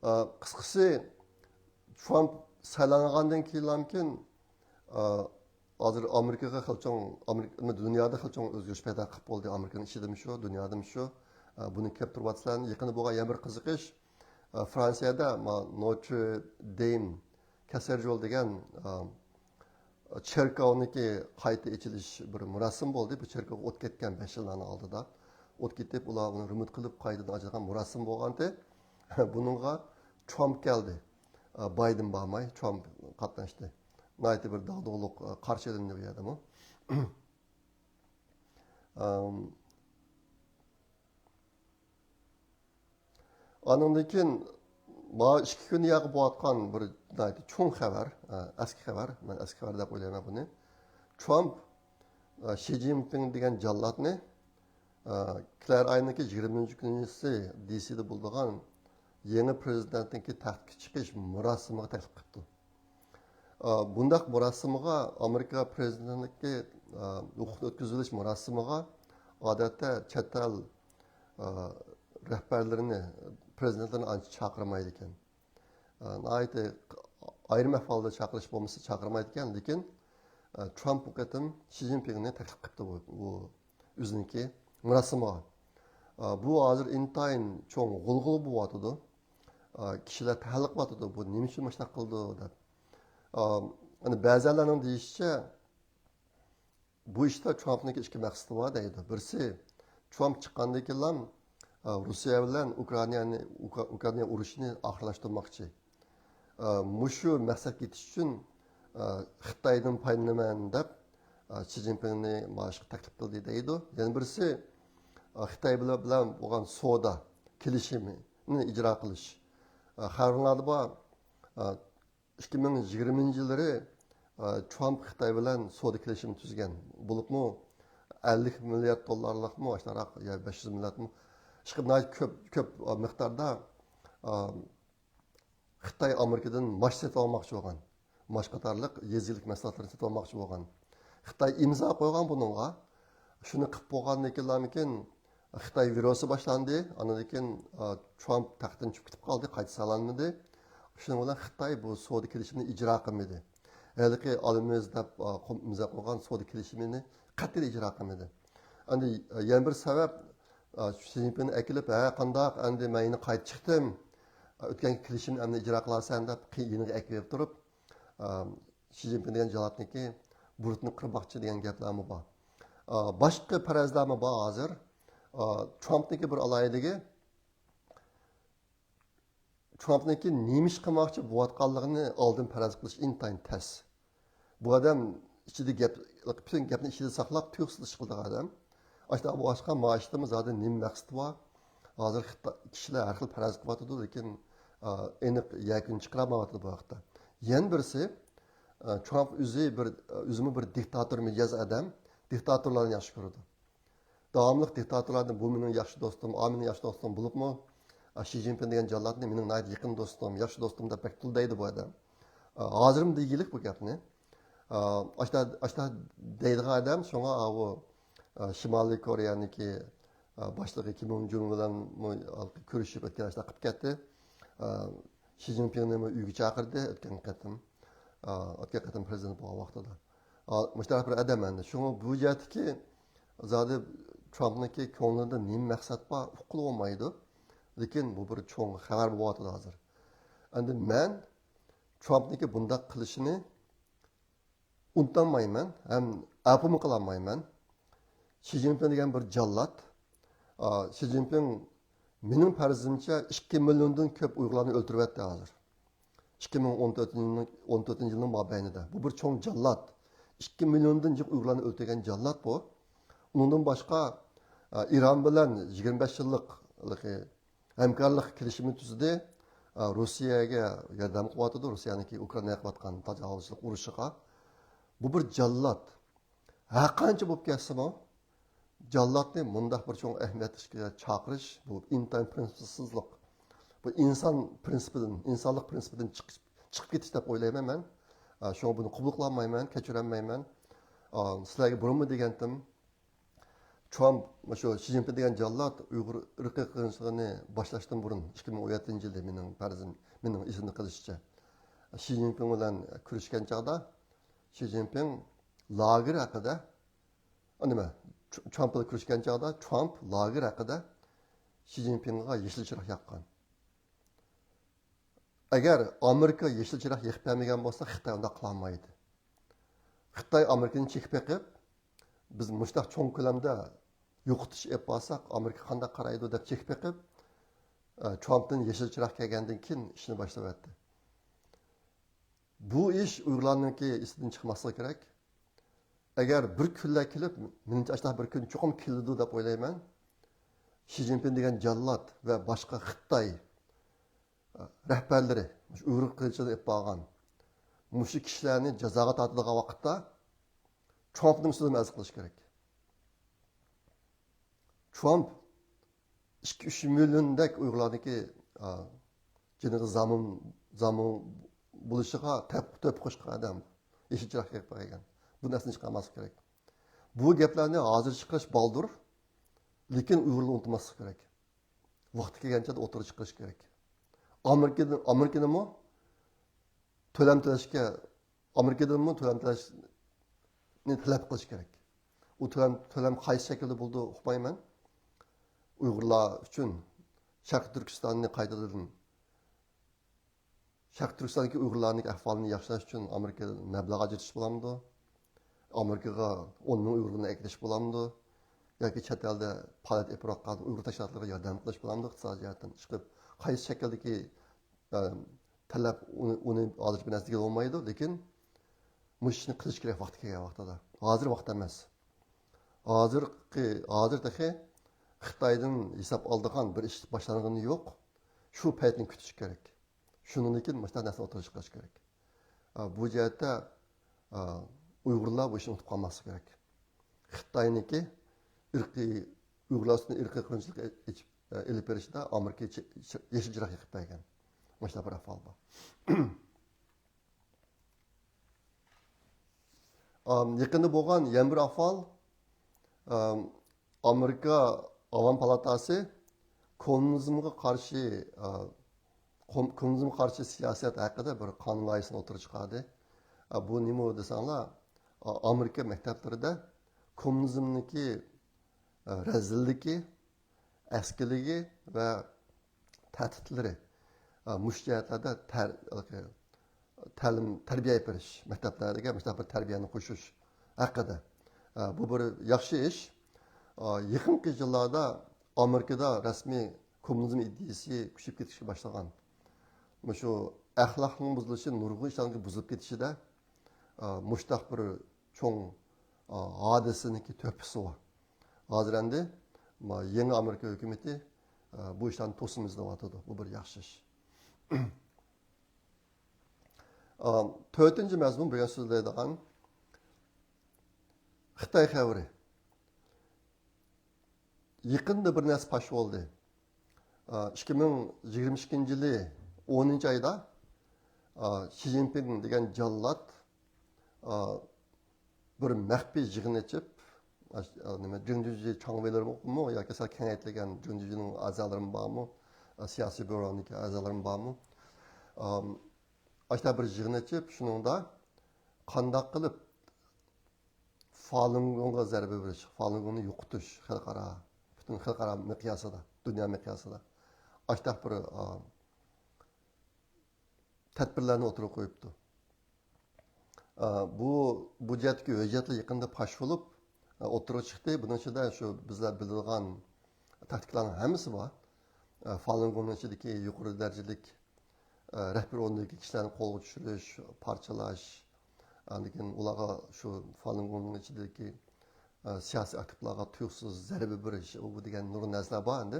ئا، قىسقىسى، ترامپ سايلانغاندىن كېيىنلامكىن، ئا، ھازىر ئامېرىكىغا خېلى چوڭ، ئامېرىكا، دۇنيادا خېلى چوڭ ئۆزگىرىش پەيدا قىلىپ بولدى. ئامېرىكىنىڭ ئىچىدىمۇ شۇ، دۇنيادىمۇ شۇ. ئا، بۇنى كۆرۈپ تۇرۇۋاتىسىلەر. يېقىندا بولغان يەنە بىر قىزىقىش، ئا، فرانسىيەدە ما، نوتر دېم كاسېدرال دېگەن، ئا، چېركاۋنىڭكى قايتا ئېچىلىش بىر مۇراسىم بولدى. بۇ چېركاۋ ئوت كەتكەن بەش يىللارنىڭ ئالدىدا. ئوت كېتىپ، ئۇلار ئۇنى رېمونت قىلىپ، قايتىدىن ئاچىدىغان مۇراسىم بولغانتى. بۇنىڭغا ترامپ كەلدى. بايدېن بارماي، ترامپ قاتناشتى. ناھايىتى بىر داغدۇغىلىق قارشى ئېلىندى بۇ يەردىمۇ. ئام، ئانىڭدىن كېيىن مانا ئىككى كۈن ياقى بولۇۋاتقان بىر ناھايىتى چوڭ خەۋەر، ئە، ئەسكى خەۋەر، مەن ئەسكى خەۋەر دەپ ئويلايمەن بۇنى. ترامپ، ئە، شى جىنپىڭ دېگەن جاللاتنى، ئە، كېلەر ئاينىڭكى يىگىرمىنچى كۈنىسى دى سىدا بولىدىغان يېڭى پرېزىدېنتنىڭكى تەختكە چىقىش مۇراسىمىغا تەكلىپ قىپتۇ. ئا، بۇنداق مۇراسىمغا، ئامېرىكا پرېزىدېنتىنىڭكى، ئا، ھوقۇقنى ئۆتكۈزۈۋېلىش مۇراسىمىغا ئادەتتە چەت ئەل، ئا، رەھبەرلىرىنى، پرېزىدېنتلىرىنى ئانچە چاقىرمايدىكەن. ئا، ناھايىتى ئايرىم ئەھۋالدا چاقىرىش بولمىسا چاقىرمايدىكەن، لېكىن، ئا، ترامپ بۇ قېتىم شى جىنپىڭنى تەكلىپ قىپتۇ بۇ، بۇ ئۆزىنىڭكى مۇراسىمىغا. ئا، بۇ ھازىر ئىنتايىن چوڭ غۇلغۇلا بولۇۋاتىدۇ. ئا، كىشىلەر تەلقىۋاتىدۇ، بۇ نېمە ئۈچۈن مۇشۇنداق قىلىدۇ دەپ. ئا، ئەنە بەزىلەرنىڭ دېيىشىچە، بۇ ئىشتا ترامپنىڭكى ئىككى مەقسىتى بار دەيدۇ. بىرسى، ترامپ چىققاندىن كېيىنلا، ئا، روسىيە بىلەن ئۇكرائىنانى، ئۇكا-، ئۇكرائىنا ئۇرۇشىنى ئاخىرلاشتۇرماقچى. ئا، مۇشۇ مەقسەتكە يېتىش ئۈچۈن، ئا، خىتايدىن پايدىلىنىمەن دەپ، ئا، شى جىنپىڭنى ماڭىشقا تەكلىپ قىلدى دەيدۇ. يەنە بىرسى، ئا، خىتاي بىلەن، بىلەن بولغان سودا كېلىشىمىنى ئىجرا قىلىش. ئا، خەۋەرلەردە بار، ئا، ئىككى مىڭ يىگىرمىنچى يىللىرى، ئا، ترامپ خىتاي بىلەن سودا كېلىشىمى تۈزگەن. بولۇپمۇ ئەللىك مىليارد دوللارلىقمۇ، ئاشۇنداقراق، يا بەش يۈز مىلياردمۇ، ئىشقىلىپ ناھايىتى كۆپ، كۆپ، ئا، مىقداردا، ئا، خىتاي ئامېرىكىدىن ماچ سېتىۋالماقچى بولغان. ماچ قاتارلىق يېزا ئىگىلىك مەھسۇلاتلىرىنى سېتىۋالماقچى بولغان. خىتاي ئىمزا قويغان بۇنىڭغا. شۇنى قىلىپ بولغاندىن كېيىنلارمىكىن خىتاي ۋىرۇسى باشلاندى. ئاندىن كېيىن، ئا، ترامپ تەختتىن چۈشۈپ كېتىپ قالدى، قايتا سايلانمىدى. شۇنىڭ بىلەن خىتاي بۇ سودا كېلىشىمىنى ئىجرا قىلمىدى. ھېلىقى ئالىمىز دەپ، ئا، قوم-، ئىمزا قويغان سودا كېلىشىمىنى قەتئىي ئىجرا قىلمىدى. ئەندى، ئا، يەنە بىر سەۋەب، ئا، شى جىنپىڭنى ئەكېلىپ، ھە، قانداق، ئەندى مەن يەنە قايتا چىقتىم. ئا، ئۆتكەن كېلىشىمنى ئەمدى ئىجرا قىلارسەن دەپ، قىي-، يېنىغا ئەكېلىپ تۇرۇپ، ئا، شى جىنپىڭ دېگەن جاللاتنىڭكى بۇرۇتىنى قىرماقچى دېگەن گەپلەرمۇ بار. ئا، باشقا پەرەزلەرمۇ بار ھازىر. ئا، ترامپنىڭكى بىر ئالاھىدىلىكى، ترامپنىڭكى نېمە ئىش قىلماقچى بولۇۋاتقانلىقىنى ئالدىن پەرەز قىلىش ئىنتايىن تەس. بۇ ئادەم ئىچىدە گەپ، پۈتۈن گەپنى ئىچىدە ساقلاپ، تۇيۇقسىز ئىش قىلىدىغان ئادەم. ئاشۇنداق بولغاچقا، ماۋۇ ئىشتىمۇ زادى نېمە مەقسىتى بار؟ ھازىر خىتا-، كىشىلەر ھەر خىل پەرەز قىلىۋاتىدۇ، لېكىن، ئا، ئېنىق يەكۈن چىقىرالمايۋاتىدۇ بۇ ھەقتە. يەنە بىرسى، ئا، ترامپ ئۆزى بىر، ئۆزىمۇ بىر دىكتاتور مىجەز ئادەم، دىكتاتورلارنى ياخشى كۆرىدۇ. داۋاملىق دىكتاتورلاردىن بۇ مېنىڭ ياخشى دوستۇم، ئا مېنىڭ ياخشى دوستۇم بولۇپمۇ، ئا، شى جىنپىڭ دېگەن جاللاتنى مېنىڭ ناھايىتى يېقىن دوستۇم، ياخشى دوستۇم دەپ بەك تىلدايدۇ بۇ ئادەم. ئا، ھازىرمۇ دېگۈلۈك بۇ گەپنى. ئا، ئاشتا، ئاشتا دەيدىغان ئادەم، شۇڭا ئاۋۇ، ئا، شىمالىي كورېيەنىڭكى، ئا، باشلىقى كىم يونگ جۇن بىلەنمۇ كۆرۈشۈپ ئۆتكەن ئاشتا قىلىپ كەتتى. ئا، شى جىنپىڭنىمۇ ئۆيگە چاقىردى ئۆتكەن قېتىم. ئا، ئۆتكەن قېتىم پرېزىدېنت بولغان ۋاقتىدا. ئا، مۇشۇنداق بىر ئادەم ئەمدى. شۇڭا بۇ جەھەتتىكى زادى ترامپنىڭكى كۆڭلىدە نېمە مەقسەت بار، ئۇققىلى بولمايدۇ. لېكىن بۇ بىر چوڭ خەۋەر بولۇۋاتىدۇ ھازىر. ئەمدى مەن ترامپنىڭكى بۇنداق قىلىشىنى ئۇنتۇمايمەن ھەم ئەپۇمۇ قىلالمايمەن. شى جىنپىڭ دېگەن بىر جاللات. ئا، شى جىنپىڭ مېنىڭ پەرىزىمچە ئىككى مىليوندىن كۆپ ئۇيغۇرلارنى ئۆلتۈرۈۋەتتى ھازىر. ئىككى مىڭ ئون تۆتىنچى يىلنىڭ، ئون تۆتىنچى يىلنىڭ مابەينىدە. بۇ بىر چوڭ جاللات. ئىككى مىليوندىن جىق ئۇيغۇرلارنى ئۆلتۈرگەن جاللات بۇ. ئۇنىڭدىن باشقا، ئا، ئىران بىلەن يىگىرمە بەش يىللىق ھەمكارلىق كېلىشىمى تۈزدى. ئا، روسىيەگە ياردەم قىلىۋاتىدۇ، روسىيەنىڭكى ئۇكرائىناغا قىلىۋاتقان تاجاۋۇزچىلىق ئۇرۇشىغا. بۇ بىر جاللات. ھەر قانچە بولۇپ كەتسىمۇ، جاللاتنى مۇنداق بىر چوڭ ئەھمىيەتلىك ئىشكە چاقىرىش، بۇ ئىنتايىن پىرىنسىپسىزلىق. بۇ ئىنسان پىرىنسىپىدىن، ئىنسانلىق پىرىنسىپىدىن چىقىپ، چىقىپ كېتىش دەپ ئويلايمەن مەن. ئا، شۇڭا بۇنى قوبۇل قىلالمايمەن، كەچۈرەلمەيمەن. ئا، سىلەرگە بۇرۇنمۇ دېگەنتىم، ترامپ مۇشۇ شى جىنپىڭ دېگەن جاللات ئۇيغۇر ئىرقىي قىرغىنچىلىقىنى باشلاشتىن بۇرۇن، ئىككى مىڭ ئون يەتتىنچى يىلى مېنىڭ پەرىزىم، مېنىڭ ئېسىمدە قېلىشىچە، شى جىنپىڭ بىلەن كۆرۈشكەن چاغدا، شى جىنپىڭ لاگېر ھەققىدە، ئا، نېمە، تر-، ترامپ بىلەن كۆرۈشكەن چاغدا ترامپ لاگېر ھەققىدە شى جىنپىڭغا يېشىل چىراغ ياققان. ئەگەر ئامېرىكا يېشىل چىراغ يېقىپ بەرمىگەن بولسا، خىتاي ئۇنداق قىلالمايدۇ. خىتاي ئامېرىكىنى چېكىپ بېقىپ، بىز مۇشۇنداق چوڭ كۆلەمدە يوقىتىش ئېلىپ بارساق، ئامېرىكا قانداق قارايدۇ دەپ چېكىپ بېقىپ، ئە، ترامپتىن يېشىل چىراغ كەلگەندىن كېيىن ئىشنى باشلىۋەتتى. بۇ ئىش ئۇيغۇرلارنىڭكى ئېسىدىن چىقماسلىقى كېرەك. ئەگەر بىر كۈنلەر كېلىپ، مېنىڭچە ئاشۇنداق بىر كۈن چوقۇم كېلىدۇ دەپ ئويلايمەن. شى جىنپىڭ دېگەن جاللات ۋە باشقا خىتاي رەھبەرلىرى مۇشۇ ئۇيغۇر قىرغىنچىلىقىنى ئېلىپ بارغان مۇشۇ كىشىلەرنى جازاغا تارتىدىغان ۋاقىتتا ترامپنىڭ ئۈستىدىن ئەرز قىلىش كېرەك. ترامپ ئىككى، ئۈچ مىليوندەك ئۇيغۇرلارنىڭكى، ئا، جېنىغا زامىن، زامىن بولۇشىغا تۆپ-، تۆھپە قوشقان ئادەم. يېشىل چىراغ يېقىپ بەرگەن. بۇنى ئەستىن چىقارماسلىق كېرەك. بۇ گەپلەرنى ھازىر چىقىرىش بالدۇر، لېكىن ئۇيغۇرلار ئۇنتۇماسلىق كېرەك. ۋاقتى كەلگەن چاغدا ئوتتۇرىغا چىقىرىش كېرەك. ئامېرىكىدىن، ئامېرىكىنىمۇ تۆلەم تۆلەشكە، ئامېرىكىدىنمۇ تۆلەم تۆلەشنى تەلەپ قىلىش كېرەك. ئۇ تۆلەم، تۆلەم قايسى شەكىلدە بولىدۇ ئۇقمايمەن. ئۇيغۇرلار ئۈچۈن شەرقىي تۈركىستاننى قايتىدىن، شەرقىي تۈركىستاندىكى ئۇيغۇرلارنىڭ ئەھۋالىنى ياخشىلاش ئۈچۈن ئامېرىكا مەبلەغ ئاجرىتىش بولامدۇ؟ ئامېرىكىغا ئون مىڭ ئۇيغۇرنى ئەكېتىش بولامدۇ؟ ياكى چەت ئەلدە پائالىيەت ئېلىپ بارىۋاتقان ئۇيغۇر تەشكىلاتلىرىغا ياردەم قىلىش بولامدۇ ئىقتىسادىي جەھەتتىن؟ ئىشقىلىپ، قايسى شەكىلدىكى، ئە، تەلەپ، ئۇنى، ئۇنى ھازىرچە بىر نەرسە دېگىلى بولمايدۇ، لېكىن مۇشۇ ئىشنى قىلىش كېرەك ۋاقتى كەلگەن ۋاقتىدا. ھازىر ۋاقىت ئەمەس. ھازىرقى، ھازىر تېخى خىتايدىن ھېساب ئالىدىغان بىر ئىش باشلانغىنى يوق. شۇ پەيتنى كۈتۈش كېرەك. شۇنىڭدىن كېيىن مۇشۇنداق نەرسىنى ئوتتۇرىغا چىقىرىش كېرەك. ئا، بۇ جەھەتتە، ئا، ئۇيغۇرلار بۇ ئىشنى ئۇنتۇپ قالماسلىقى كېرەك. خىتاينىڭكى ئىرقىي، ئۇيغۇرلار ئۈستىدە ئىرقىي قىرغىنچىلىق ئېچىپ، ئېلىپ بېرىشىدا ئامېرىكا چى-، چى-، يېشىل چىراغ يېقىپ بەرگەن. مۇشۇنداق بىر ئەھۋال بار. ئام، يېقىندا بولغان يەنە بىر ئەھۋال، ئام، ئامېرىكا ئاۋام پالاتاسى كوممۇنىزمغا قارشى، ئا، كوم-، كوممۇنىزمغا قارشى سىياسەت ھەققىدە بىر قانۇن لايىھىسىنى ئوتتۇرىغا چىقاردى. ئا، بۇ نېمە دېسەڭلار، ئا، ئامېرىكا مەكتەپلىرىدە كوممۇنىزمنىڭكى، ئا، رەزىللىكى، ئەسكىلىكى ۋە تەھدىتلىرى، ئا، مۇشۇ جەھەتلەردە تەر-، تەلىم، تەربىيە ئېلىپ بېرىش، مەكتەپلەرگە مۇشۇنداق بىر تەربىيەنى قوشۇش ھەققىدە. ئا، بۇ بىر ياخشى ئىش. ئا، يېقىنقى يىللاردا ئامېرىكىدا رەسمىي كوممۇنىزم ئىدىيىسى كۈچىيىپ كېتىشكە باشلىغان. مۇشۇ ئەخلاقنىڭ بۇزۇلۇشى نۇرغۇن ئىشلارنىڭ بۇزۇلۇپ كېتىشىدە، ئا، مۇشۇنداق بىر چوڭ، ئا، ھادىسىنىڭكى تۆھپىسى بار. ھازىر ئەمدى، ما، يېڭى ئامېرىكا ھۆكۈمىتى، ئا، بۇ ئىشلارنى توسۇن ئىزدەۋاتىدۇ. بۇ بىر ياخشى ئىش. ئا، تۆتىنچى مەزمۇن بۈگۈن سۆزلەيدىغان خىتاي خەۋىرى. يېقىندا بىر نەرسە پاش بولدى. ئا، ئىككى مىڭ يىگىرمە ئىككىنچى يىلى ئونىنچى ئايدا، ئا، شى جىنپىڭ دېگەن جاللات، ئا، بىر مەخپىي يىغىن ئېچىپ، ئا، نېمە، جۇڭجۇجى چاڭۋېيلىرىمۇ ياكى سەل كېڭەيتىلگەن جۇڭجۇجىنىڭ ئەزالىرىمۇ بارمۇ، ئا، سىياسىي بيۇرونىڭ ئەزالىرىمۇ بارمۇ، ئا، ئاشۇنداق بىر يىغىن ئېچىپ، شۇنىڭدا قانداق قىلىپ فالۇنگونغا زەربە بېرىش، فالۇنگوننى يوقىتىش خەلقئارا، پۈتۈن خەلقئارا مىقياسىدا، دۇنيا مىقياسىدا ئاشۇنداق بىر، ئا، تەدبىرلەرنى ئوتتۇرىغا قويۇپتۇ. ئا، بۇ، بۇ جەھەتتىكى ھۆججەتلەر يېقىندا پاش بولۇپ، ئا، ئوتتۇرىغا چىقتى. بۇنىڭ ئىچىدە شۇ بىزلەر بىلىدىغان تاكتىكىلارنىڭ ھەممىسى بار. ئا، فالۇنگوڭنىڭ ئىچىدىكى يۇقىرى دەرىجىلىك، ئا، رەھبىرىي ئورۇندىكى كىشىلەرنى قولغا چۈشۈرۈش، پارچىلاش، ئاندىن كېيىن ئۇلارغا شۇ فالۇنگوڭنىڭ ئىچىدىكى، ئا، سىياسىي ئاكتىپلارغا تۇيۇقسىز زەربە بېرىش، ئۇ بۇ دېگەن نۇرغۇن نەرسىلەر بار ئەمدى.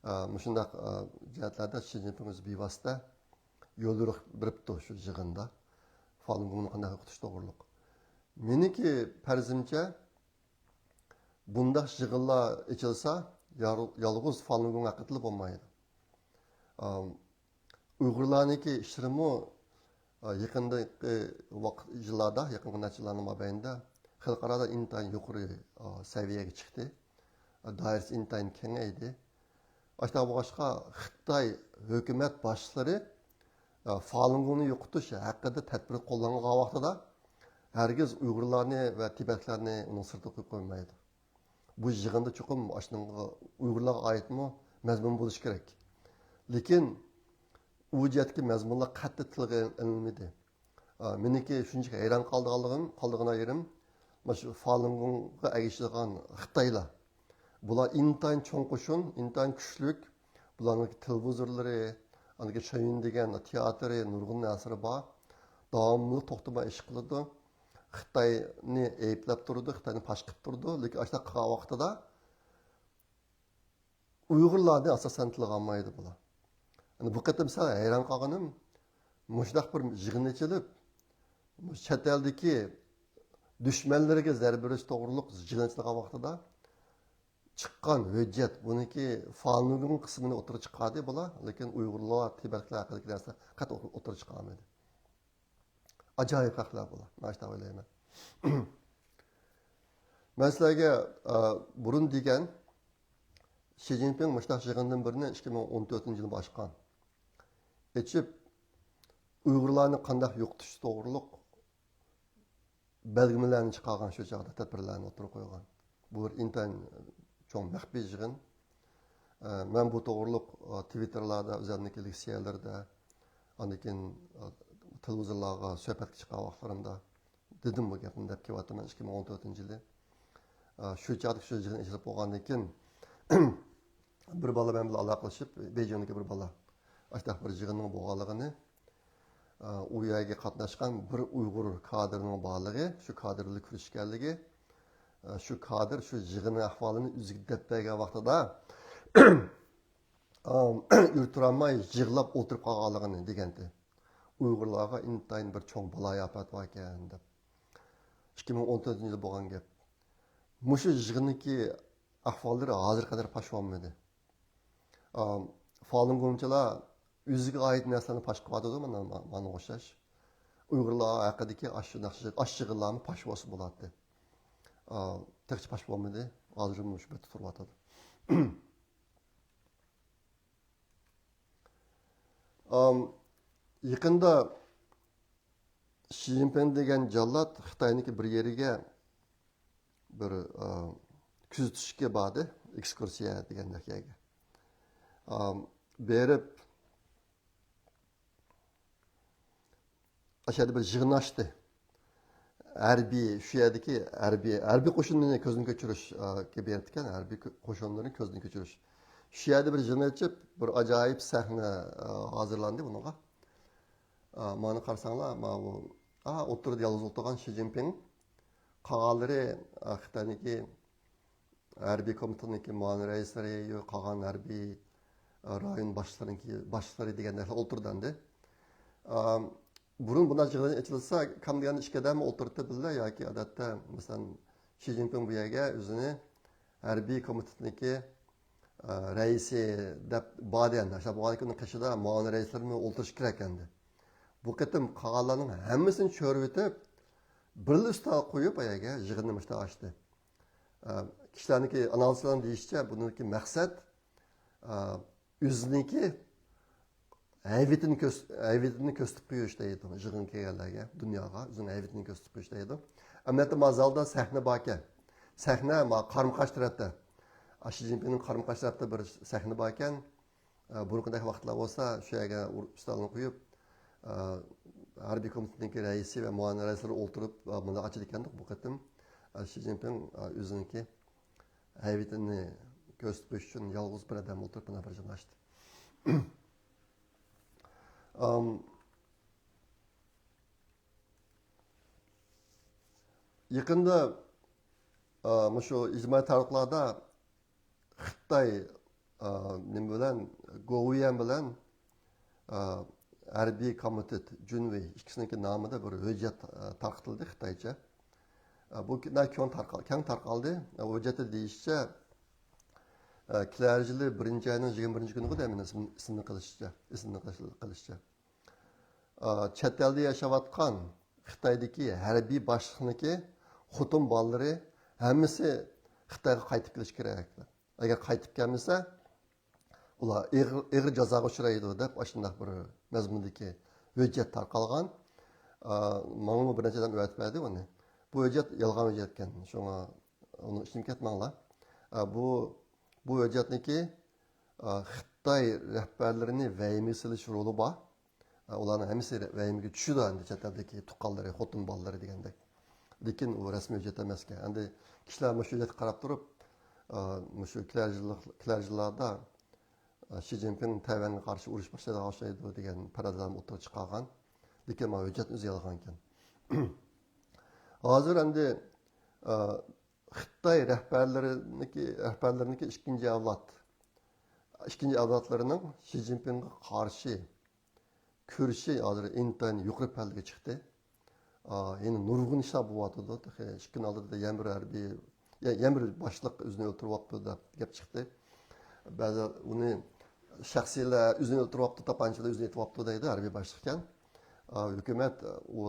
ئا، مۇشۇنداق، ئا، جەھەتلەردە شى جىنپىڭ ئۆزى بىۋاسىتە يوليورۇق بېرىپتۇ شۇ يىغىندا. فالۇنگوڭنى قانداق يوقىتىش توغرۇلۇق. مېنىڭكى پەرىزىمچە، بۇنداق يىغىنلار ئېچىلسا، يار-، يالغۇز فالۇنگوڭ ھەققىدىلا بولمايدۇ. ئام، ئۇيغۇرلارنىڭكى ئىشلىرىمۇ، ئا، يېقىندىكى ۋاقىت، يىللاردا، يېقىنقى نەچچە يىللارنىڭ مابەينىدە خەلقئارادا ئىنتايىن يۇقىرى، ئا، سەۋىيەگە چىقتى. ئا، دائىرىسى ئىنتايىن كېڭەيدى. ئاشۇنداق بولغاچقا، خىتاي ھۆكۈمەت باشلىرى، ئا، فالۇنگوڭنى يوقىتىش ھەققىدە تەدبىر قوللانغان ۋاقتىدا، ھەرگىز ئۇيغۇرلارنى ۋە تىبەتلەرنى ئۇنىڭ سىرتىغا قويۇپ قويمايدۇ. بۇ يىغىندا چوقۇم ئاشۇنىڭغا، ئۇيغۇرلارغا ئائىتمۇ مەزمۇن بولۇشى كېرەك. لېكىن ئۇ جەھەتتىكى مەزمۇنلار قەتئىي تىلغا ئېلىنمىدى. ئا، مېنىڭكى شۇنچىلىك ھەيران قالىدىغانلىقىم، قالىدىغان يېرىم، مانا شۇ فالۇنگوڭغا ئەگىشىدىغان خىتايلار. بۇلار ئىنتايىن چوڭ قوشۇن، ئىنتايىن كۈچلۈك. بۇلارنىڭ تېلېۋىزورلىرى، ئاندىن كېيىن شېيۈەن دېگەن تىياتىرى، نۇرغۇن نەرسىلىرى بار. داۋاملىق توختىماي ئىش قىلىدۇ. خىتاينى ئەيىبلەپ تۇرىدۇ، خىتاينى پاش قىلىپ تۇرىدۇ. لېكىن ئاشۇنداق قىلغان ۋاقتىدا ئۇيغۇرلارنى ئاساسەن تىلغا ئالمايدۇ بۇلار. يەنى بۇ قېتىم سەل ھەيران قالغىنىم، مۇشۇنداق بىر يىغىن ئېچىلىپ، چەت ئەلدىكى دۈشمەنلىرىگە زەربە بېرىش توغرۇلۇق يىغىن ئېچىلغان ۋاقتىدا چىققان ھۆججەت، بۇنىڭكى فالۇنگوڭ قىسمىنى ئوتتۇرىغا چىقاردى بۇلار، لېكىن ئۇيغۇرلار، تىبەتلەر ھەققىدىكى نەرسىلەر قەتئىي ئوتتۇرىغا چىقارمىدى. ئاجايىپ ھەقلەر بۇلار، مەن شۇنداق ئويلايمەن. مەن سىلەرگە، ئە، بۇرۇن دېگەن، شى جىنپىڭ مۇشۇنداق يىغىندىن بىرنى ئىككى مىڭ ئون تۆتىنچى يىلى ئاچقان. ئېچىپ، ئۇيغۇرلارنى قانداق يوقىتىش توغرۇلۇق بەلگىلىمىلەرنى چىقارغان، شۇ چاغدا تەدبىرلەرنى ئوتتۇرىغا قويغان. بۇ بىر ئىنتايىن چوڭ مەخپىي يىغىن. ئە، مەن بۇ توغرۇلۇق، ئە، تىۋىتتېرلاردا، ئۆزۈمنىڭكى لېكسىيەلىرىدە، ئاندىن كېيىن، ئە، تېلېۋىزورلارغا سۆھبەتكە چىققان ۋاقىتلىرىمدا دېدىم، بۇ گەپنى دەپ كېلىۋاتىمەن، ئىككى مىڭ ئون تۆتىنچى يىلى. ئە، شۇ چاغدا شۇ يىغىن ئېچىلىپ بولغاندىن كېيىن، بىر بالا مەن بىلەن ئالاقىلىشىپ، بېيجىڭدىكى بىر بالا، ئاشۇنداق بىر يىغىننىڭ بولغانلىقىنى، ئە، ئۇ يەرگە قاتناشقان بىر ئۇيغۇر كادىرنىڭ بارلىقى، شۇ كادىر بىلەن كۆرۈشكەنلىكى، ئە، شۇ كادىر شۇ يىغىن ئەھۋالىنى ئۆزىگە دەپ بەرگەن ۋاقتىدا، ئام، يۈرۈپ تۇرالماي يىغلاپ ئولتۇرۇپ قالغانلىقىنى دېگەنتى. ئۇيغۇرلارغا ئىنتايىن بىر چوڭ بالايىئاپەت باركەن دەپ. ئىككى مىڭ ئون تۆتىنچى يىلى بولغان گەپ. مۇشۇ يىغىننىڭكى ئەھۋاللىرى ھازىرغا قەدەر پاش بولمىدى. ئام، فالۇنگوڭچىلار ئۆزىگە ئائىت نەرسىلەرنى پاش قىلىۋاتىدۇ، مانا، مانا ئوخشاش. ئۇيغۇرلار ھەققىدىكى ئاشۇنداق، ئاشۇ يىغىنلارمۇ پاش بولسا بولاتتى. ئا، تېخىچە پاش بولمىدى. ھازىرمۇ مۇشۇ بەتتە تۇرۇۋاتىدۇ. ئام، يېقىندا شى جىنپىڭ دېگەن جاللات خىتاينىڭكى بىر يېرىگە بىر، ئا، كۆزىتىشكە باردى، ئېكسكۇرسىيە دېگەندەك يەرگە. ئا، بېرىپ، ئاشۇ يەردە بىر يىغىن ئاچتى. ھەربىي، شۇ يەردىكى ھەربىي، ھەربىي قوشۇننى كۆزدىن كەچۈرۈش، ئا، بېرىپتىكەن، ھەربىي كۆ-، قوشۇنلىرىنى كۆزدىن كەچۈرۈش. شۇ يەردە بىر يىغىن ئېچىپ، بىر ئاجايىپ سەھنە، ئا، ھازىرلاندى بۇنىڭغا. ئا، مانا قارىساڭلار، ماۋۇ، ئا، ئوتتۇرىدا يالغۇز ئولتۇرغان شى جىنپىڭ، قالغانلىرى، ئا، خىتاينىڭكى ھەربىي كومىتېتنىڭكى مۇئاۋىن رەئىسلىرى، قالغان ھەربىي، ئا، رايون باشلىرىنىڭكى باشلىرى دېگەندەك ئولتۇرىدۇ ئەمدى. ئا، بۇرۇن بۇنداق يىغىن ئېچىلسا، كەم دېگەندە ئىككى ئادەم ئولتۇراتتى بىللە ياكى ئادەتتە، مەسىلەن، شى جىنپىڭ بۇ يەرگە ئۆزىنى ھەربىي كومىتېتنىڭكى، ئە، رەئىسى دەپ بار دېگەن. شۇنداق بولغاندىكىن ئۇنىڭ قېشىدا مۇئاۋىن رەئىسلىرىمۇ ئولتۇرۇشى كېرەك ئەمدى. بۇ قېتىم قالغانلارنىڭ ھەممىسىنى چۆرۈۋېتىپ، بىرلا ئۈستەلگە قويۇپ، ئاياگە يىغىننى مۇشۇنداق ئاچتى. ئە، كىشىلەرنىڭكى، ئانالىزچىلارنىڭ دېيىشىچە، بۇنىڭكى مەقسەت، ئە، ئۆزىنىڭكى ھەيۋىتىنى كۆرس-، ھەيۋىتىنى كۆرسىتىپ قويۇش دەيدۇ، يىغىنغا كەلگەنلەرگە، دۇنياغا ئۆزىنىڭ ھەيۋىتىنى كۆرسىتىپ قويۇش دەيدۇ. ئەمەلىيەتتە، ما زالدا سەھنە باركەن. سەھنە ما قارىمۇ قارشى تەرەپتە. شى جىنپىڭنىڭ قارىمۇ قارشى تەرەپتە بىر سەھنە باركەن. ئە، بۇرۇنقىدەك ۋاقىتلار بولسا، شۇ يەرگە ئۇر-، ئۈستەلنى قويۇپ، ئە، ھەربىي كومىتېتنىڭكى رەئىسى ۋە مۇئاۋىن رەئىسلىرى ئولتۇرۇپ، ئە، مۇنداق ئاچىدىكەندۇق بۇ قېتىم. ئە، شى جىنپىڭ، ئە، ئۆزىنىڭكى ھەيۋىتىنى كۆرسىتىپ قويۇش ئۈچۈن يالغۇز بىر ئادەم ئولتۇرۇپ مۇنداق بىر جىڭ ئاچتى. ئام، يېقىندا، ئا، مۇشۇ ئىجتىمائىي تاراتقۇلاردا خىتاي، ئا، نېمە بىلەن، گوۋۇيۈەن بىلەن، ئا، ھەربىي كومىتېت جۈنۋېي ئىككىسىنىڭكى نامىدا بىر ھۆججەت، ئا، تارقىتىلدى خىتايچە. ئا، بۇ كېڭ تارقال-، كەڭ تارقالدى. ئا، ھۆججەتتە دېيىشىچە، ئا، كېلەر يىلى بىرىنچى ئاينىڭ يىگىرمە بىرىنچى كۈنىگە دەيمەن، ئېسىمدە قېلىشىچە، ئېسىمدە قېلىشىچە. ئا، چەت ئەلدە ياشاۋاتقان خىتايدىكى ھەربىي باشلىقنىڭكى خوتۇن بالىلىرى ھەممىسى خىتايغا قايتىپ كېلىشى كېرەك. ئەگەر قايتىپ كەلمىسە، ئۇلار ئېغىر، ئېغىر جازاغا ئۇچرايدۇ، دەپ ئاشۇنداق بىر مەزمۇندىكى ھۆججەت تارقالغان. ئا، ماڭىمۇ بىر نەچچە ئادەم ئەۋەتىپ بەردى ئۇنى. بۇ ھۆججەت يالغان ھۆججەتكەن، شۇڭا ئۇنىڭ ئىچىدىن كەتمەڭلار. ئا، بۇ، بۇ ھۆججەتنىكى، ئا، خىتاي رەھبەرلىرىنى ۋەھىمىگە سېلىش رولى بار. ئا، ئۇلارنىڭ ھەممىسى ۋەھىمىگە چۈشىدۇ ئەمدى، چەت ئەلدىكى تۇغقانلىرى، خوتۇن بالىلىرى دېگەندەك. لېكىن ئۇ رەسمىي ھۆججەت ئەمەسكەن. ئەمدى كىشىلەر مۇشۇ ھۆججەتكە قاراپ تۇرۇپ، ئا، مۇشۇ كېلەر يىللىق، كېلەر يىللاردا، ئا، شى جىنپىڭ تەيۋەنگە قارشى ئۇرۇش باشلايدىغان ئوخشايدۇ دېگەن پەرەزلەرنى ئوتتۇرىغا چىقارغان. لېكىن مانا ھۆججەتنى ئۆزى يالغانكەن. ھازىر ئەمدى، ئا، خىتاي رەھبەرلىرىنىڭكى، رەھبەرلىرىنىڭكى ئىككىنچى ئەۋلاد، ئىككىنچى ئەۋلادلىرىنىڭ شى جىنپىڭغا قارشى كۈرىشى ھازىر ئىنتايىن يۇقىرى پەللىگە چىقتى. ئا، يەنە نۇرغۇن ئىشلار بولۇۋاتىدۇ. تېخى ئىككى كۈن ئالدىدا يەنە بىر ھەربىي، يە-، يەنە بىر باشلىق ئۆزىنى ئۆلتۈرۈۋاپتۇ دەپ گەپ چىقتى. بەزىلەر ئۇنى شەخسىيلەر ئۆزىنى ئۆلتۈرۈۋاپتۇ، تاپانچىلار ئۆزىنى ئېتىۋاپتۇ دەيدۇ، ھەربىي باشلىقكەن. ئا، ھۆكۈمەت، ئۇ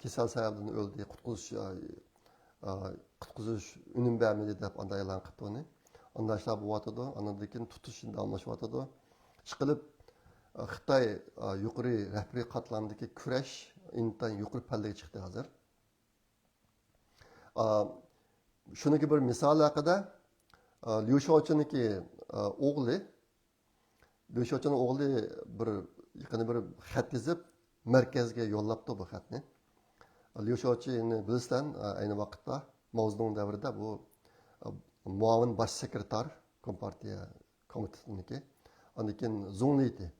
كېسەل سەۋەبىدىن ئۆلدى، قۇتقۇزۇش، ئا، ئا، قۇتقۇزۇش ئۈنۈم بەرمىدى دەپ ئانداق ئېلان قىپتۇ ئۇنى. ئانداق ئىشلار بولۇۋاتىدۇ. ئاندىن كېيىن تۇتۇش داۋاملىشىۋاتىدۇ. ئىشقىلىپ، ئا، خىتاي، ئا، يۇقىرى رەھبىرىي قاتلامدىكى كۈرەش ئىنتايىن يۇقىرى پەللىگە چىقتى ھازىر. ئا، شۇنىڭكى بىر مىسال ھەققىدە، ئا، ليۇ شياۋچىنىڭكى، ئا، ئوغلى، ليۇ شياۋچىنىڭ ئوغلى بىر، يېقىندا بىر خەت يېزىپ، مەركەزگە يوللاپتۇ بۇ خەتنى. ليۇ شياۋچىنى بىلىسىلەر، ئەينى ۋاقىتتا ماۋزېدۇڭ دەۋرىدە بۇ، مۇئاۋىن باش سېكرېتار، كومپارتىيە كومىتېتىنىڭكى. ئاندىن كېيىن زۇڭ لىتى،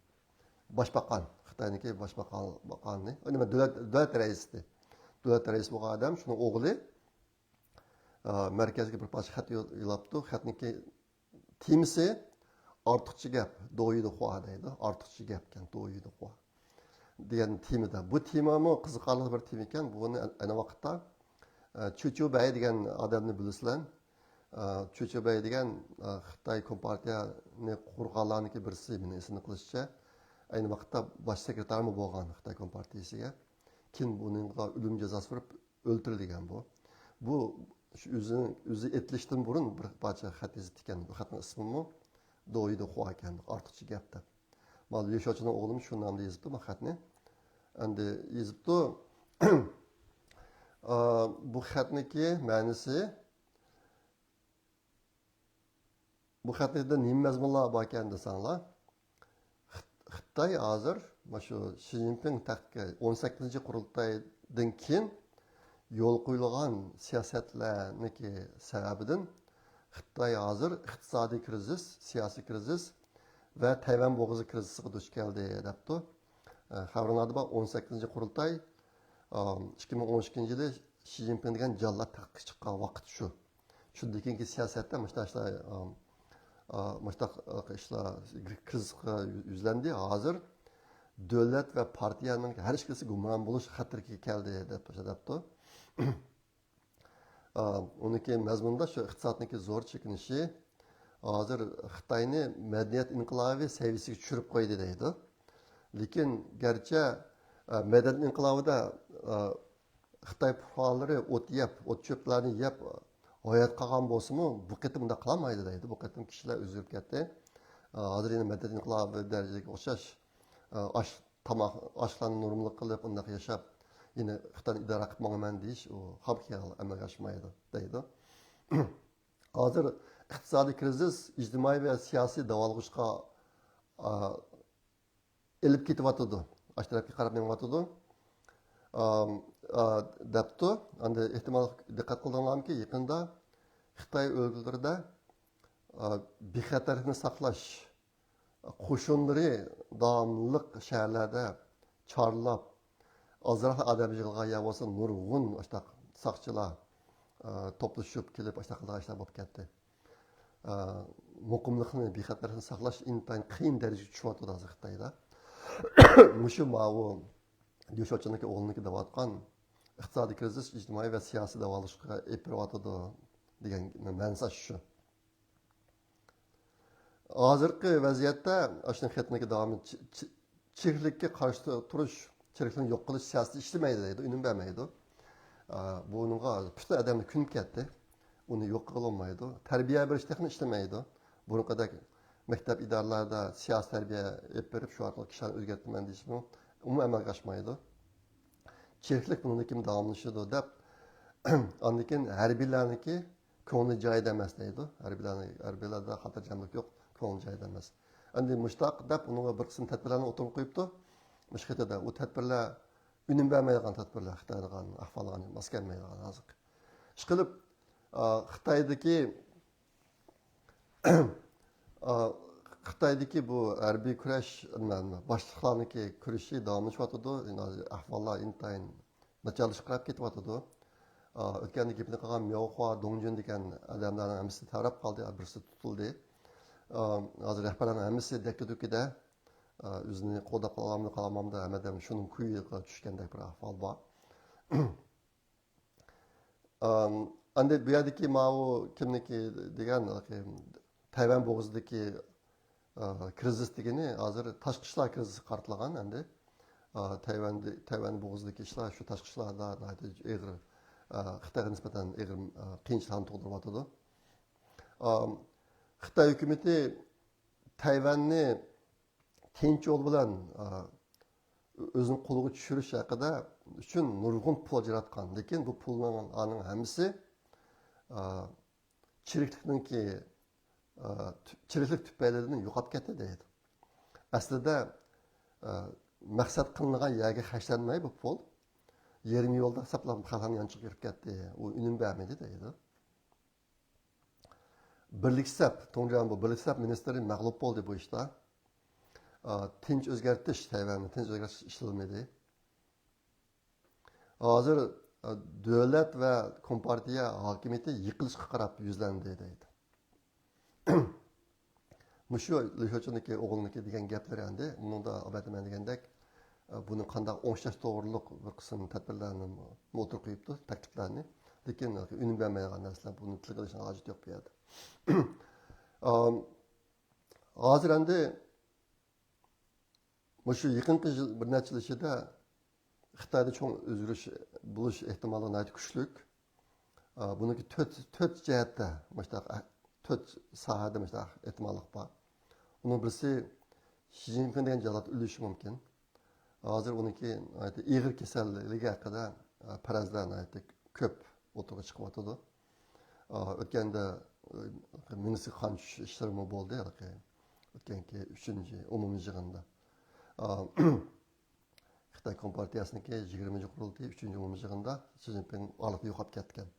باشباقان، خىتاينىڭكى باشباقان، باقانى، نېمە، دۆلەت، دۆلەت رەئىسى. دۆلەت رەئىسى بولغان ئادەم، شۇنىڭ ئوغلى، ئا، مەركەزگە بىر پارچە خەت يول-، يوللاپتۇ. خەتنىڭكى تېمىسى «ئارتۇقچە گەپ، دويىدىخۇا» دەيدۇ. «ئارتۇقچە گەپكەن، دويىدىخۇا» دېگەن تېمىدا. بۇ تېمامۇ قىزىقارلىق بىر تېما ئىكەن. بۇنى ئەينى ۋاقىتتا، ئە، چۈچۈ بەي دېگەن ئادەمنى بىلىسىلەر. ئە، چۈچۈ بەي دېگەن، ئە، خىتاي كومپارتىيەنى قۇرغانلارنىڭكى بىرسى، مېنىڭ ئېسىمدە قېلىشىچە. ئەينى ۋاقىتتا باش سېكرېتارمۇ بولغان خىتاي كومپارتىيىسىگە. كېيىن بۇنىڭغا ئۆلۈم جازاسى بېرىپ، ئۆلتۈرۈلگەن بۇ. بۇ شۇ ئۆزىنىڭ، ئۆزى ئېتىلىشتىن بۇرۇن بىر پارچە خەت يېزىپتىكەن. بۇ خەتنىڭ ئىسمىمۇ دويىدىخۇا ئىكەن، ئارتۇقچە گەپ دەپ. مانا ليۇ شياۋچىنىڭ ئوغلىمۇ شۇ نامدا يېزىپتۇ بۇ خەتنى. ئەمدى يېزىپتۇ. ئا، بۇ خەتنىڭكى مەنىسى، بۇ خەتنىڭ ئىچىدە نېمە مەزمۇنلار باركەن دېسەڭلار، خىت-، خىتاي ھازىر مانا شۇ شى جىنپىڭ تەختكە ئون سەككىزىنچى قۇرۇلتايدىن كېيىن يولغا قويۇلغان سىياسەتلەرنىڭكى سەۋەبىدىن خىتاي ھازىر ئىقتىسادىي كىرىزىس، سىياسىي كىرىزىس ۋە تەيۋەن بوغۇزى كىرىزىسىغا دۇچ كەلدى، دەپتۇ. ئە، خەۋىرىڭلاردا بار، ئون سەككىزىنچى قۇرۇلتاي، ئىككى مىڭ ئون ئىككىنچى يىلى شى جىنپىڭ دېگەن جاللات تەختكە چىققان ۋاقىت شۇ. شۇندىن كېيىنكى سىياسەتتە مۇشۇنداق ئىشلار، ئا، ئا، مۇشۇنداق ئىشلار كىرىزىسقا يۈزلەندى. ھازىر دۆلەت ۋە پارتىيەنىڭ ھەر ئىككىلىسى گۇمران بولۇش خەتىرىگە كەلدى، دەپ دەپتۇ. ئا، ئۇنىڭكى مەزمۇندا شۇ ئىقتىسادنىڭكى زور چېكىنىشى ھازىر خىتاينى مەدەنىيەت ئىنقىلابى سەۋىيەسىگە چۈشۈرۈپ قويدى دەيدۇ. لېكىن گەرچە، ئا، مەدەنىيەت ئىنقىلابىدا، ئا، خىتاي پۇقرالىرى ئوت يەپ، ئوت چۆپلەرنى يەپ ھايات قالغان بولسىمۇ، بۇ قېتىم ئۇنداق قىلالمايدۇ دەيدۇ. بۇ قېتىم كىشىلەر ئۆزگىرىپ كەتتى. ھازىر يەنە مەدەنىيەت ئىنقىلابى دەرىجىگە ئوخشاش، ئاش، تاماق، ئاشلارنى نورمىلىق قىلىپ، ئۇنداق ياشاپ، يەنە خىتاينى ئىدارە قىلىپ ماڭىمەن دېيىش، ئۇ خام خىيال، ئەمەلگە ئاشمايدۇ دەيدۇ. ھازىر ئىقتىسادىي كىرىزىس ئىجتىمائىي ۋە سىياسىي داۋالغۇشقا، ئا، ئېلىپ كېتىۋاتىدۇ. ئاشۇ تەرەپكە قاراپ مېڭىۋاتىدۇ. ئام، ئا، دەپتۇ. ئەمدى ئېھتىمال دىققەت قىلدىڭلارمىكىن، يېقىندا خىتاي ئۆلكىلىرىدە، ئا، بىخەتەرلىكنى ساقلاش، قوشۇنلىرى داۋاملىق شەھەرلەردە چارلاپ، ئازراق ئادەم يىغىلغان يەر بولسا نۇرغۇن ئاشتاق ساقچىلار، ئا، توپلىشىپ كېلىپ ئاشتاق قىلىدىغان ئىشلار بولۇپ كەتتى. ئا، مۇقىملىقنى، بىخەتەرلىكنى ساقلاش ئىنتايىن قىيىن دەرىجىگە چۈشۈۋاتىدۇ ھازىر خىتايدا. مۇشۇ ماۋۇ ليۇ شياۋچىننىڭكى ئوغلىنىڭكى دەۋاتقان ئىقتىسادىي كرىزىس ئىجتىمائىي ۋە سىياسىي داۋالغۇشقا ئېلىپ بېرىۋاتىدۇ دېگەن مەنىسى شۇ. ھازىرقى ۋەزىيەتتە ئاشۇنىڭ خېتىنىڭكى داۋامى چ-، چ-، چىرىكلىككە قارشى تۇرۇش، چىرىكلىكنى يوق قىلىش سىياسىتى ئىشلىمەيدۇ دەيدۇ، ئۈنۈم بەرمەيدۇ. ئا، بۇنىڭغا پۈتۈن ئادەملەر كۆنۈپ كەتتى. ئۇنى يوق قىلغىلى بولمايدۇ. تەربىيە بېرىش تېخىمۇ ئىشلىمەيدۇ. بۇرۇنقىدەك مەكتەپ ئىدارىلەردە سىياسىي تەربىيە ئېلىپ بېرىپ، شۇ ئارقىلىق كىشىلەرنى ئۆزگەرتىمەن دېيىشمۇ ئومۇمەن ئەمەلگە ئاشمايدۇ. چىرىكلىك بۇنىڭدىن كېيىن داۋاملىشىدۇ دەپ، ئاندىن كېيىن ھەربىيلەرنىڭكى كۆڭلى جايىدا ئەمەس دەيدۇ. ھەربىيلەرنى، ھەربىيلەردە خاتىرجەملىك يوق، كۆڭلى جايىدا ئەمەس. ئەمدى مۇشتاق دەپ ئۇنىڭغا بىر قىسىم تەدبىرلەرنى ئوتتۇرىغا قويۇپتۇ. مۇشۇ خېتىدە ئۇ تەدبىرلەر ئۈنۈم بەرمەيدىغان تەدبىرلەر، خىتايدىغان ئەھۋالغا ماس كەلمەيدىغان ھازىرقى. ئىشقىلىپ، ئا، خىتايدىكى، ئا، خىتايدىكى بۇ ھەربىي كۈرەش، باشلىقلارنىڭكى كۈرىشى داۋاملىشىۋاتىدۇ. ئەھۋاللار ئىنتايىن ناچارلىشىپ قاراپ كېتىۋاتىدۇ. ئا، ئۆتكەندە گېپىنى قىلغان مياۋخۇا، دۇڭجۈن دېگەن ئادەملەرنىڭ ھەممىسى تەۋرەپ قالدى، بىرسى تۇتۇلدى. ئا، ھازىر رەھبەرلەرنىڭ ھەممىسى دەككە-دۈككىدە، ئا، ئۆزىنى قوغداپ قالامدۇ، قالالمامدۇ، ھەممە ئادەم شۇنىڭ كۈيىگە چۈشكەندەك بىر ئەھۋال بار. ئام، ئەمدى بۇ يەردىكى ماۋۇ كىمنىكى دېگەن، تەيۋەن بوغۇزىدىكى، ئا، كىرىزىس دېگىنى ھازىر تاشقى ئىشلار كىرىزىسىغا قارىتىلغان ئەمدى. ئا، تەيۋەندە، تەيۋەن بوغۇزىدىكى ئىشلار شۇ تاشقى ئىشلاردا ناھايىتى ئېغىر، ئا، خىتايغا نىسبەتەن ئېغىر، ئا، قىيىنچىلىقنى تۇغدۇرۇۋاتىدۇ. ئام، خىتاي ھۆكۈمىتى تەيۋەننى تىنچ يول بىلەن، ئا، ئۆزىنىڭ قولىغا چۈشۈرۈش ھەققىدە ئۈچۈن نۇرغۇن پۇل ئاجراتقان. لېكىن بۇ پۇلنىڭ، ئانىڭ ھەممىسى، ئا، چىرىكلىكنىڭكى، ئا، تۈ-، چىرىكلىك تۈپەيلىدىن يوقاپ كەتتى دەيدۇ. ئەسلىدە، ئا، مەقسەت قىلىنغان يەرگە خەجلەنمەي بۇ پۇل يېرىم يولدا ساپلا خەلقنىڭ يانچۇقىغا كىرىپ كەتتى. ئۇ ئۈنۈم بەرمىدى دەيدۇ. بىرلىك سەپ، تۇڭجياڭبۇ بىرلىك سەپ مىنىستىرى مەغلۇپ بولدى بۇ ئىشتا. ئا، تىنچ ئۆزگەرتىش، تەيۋەننى تىنچ ئۆزگەرتىش ئىشلىمىدى. ھازىر، ئا، دۆلەت ۋە كومپارتىيە ھاكىمىيىتى يىقىلىشقا قاراپ يۈزلەندى دەيدۇ. مۇشۇ لىشوچىنىڭكى ئوغلىنىڭكى دېگەن گەپلىرى ئەمدى، بۇنىڭدا ئابەتىمەن دېگەندەك، ئە، بۇنى قانداق ئوڭشاش توغرۇلۇق بىر قىسىم تەدبىرلەرنى ئوتتۇرىغا قويۇپتۇ، تەكلىپلەرنى. لېكىن ئۈنۈم بەرمەيدىغان نەرسىلەر، بۇنى تىلغا ئېلىشنىڭ ھاجىتى يوق بۇ يەردە. ئام، ھازىر ئەمدى مۇشۇ يېقىنقى يىل، بىر نەچچە يىل ئىچىدە خىتايدا چوڭ ئۆزگىرىش بولۇش ئېھتىماللىقى ناھايىتى كۈچلۈك. ئا، بۇنىڭكى تۆت، تۆت جەھەتتە مۇشۇنداق، ئە، تۆت ساھەدە مۇشۇنداق ئېھتىماللىق بار. ئۇنىڭ بىرسى شى جىنپىڭ دېگەن جاللات ئۆلۈشى مۇمكىن. ھازىر ئۇنىڭكى ناھايىتى ئېغىر كېسەللىكى ھەققىدە، ئا، پەرەزلەر ناھايىتى كۆپ ئوتتۇرىغا چىقىۋاتىدۇ. ئا، ئۆتكەندە، ئا، مېڭىسىگە قان چۈشۈش ئىشلىرىمۇ بولدى، ھېلىقى ئۆتكەنكى ئۈچىنچى ئومۇمىي يىغىندا. ئا، خىتاي كومپارتىيەسىنىڭكى يىگىرمىنچى قۇرۇلتىيى ئۈچىنچى ئومۇمىي يىغىندا شى جىنپىڭ ئارىلىقتا يوقاپ كەتكەن.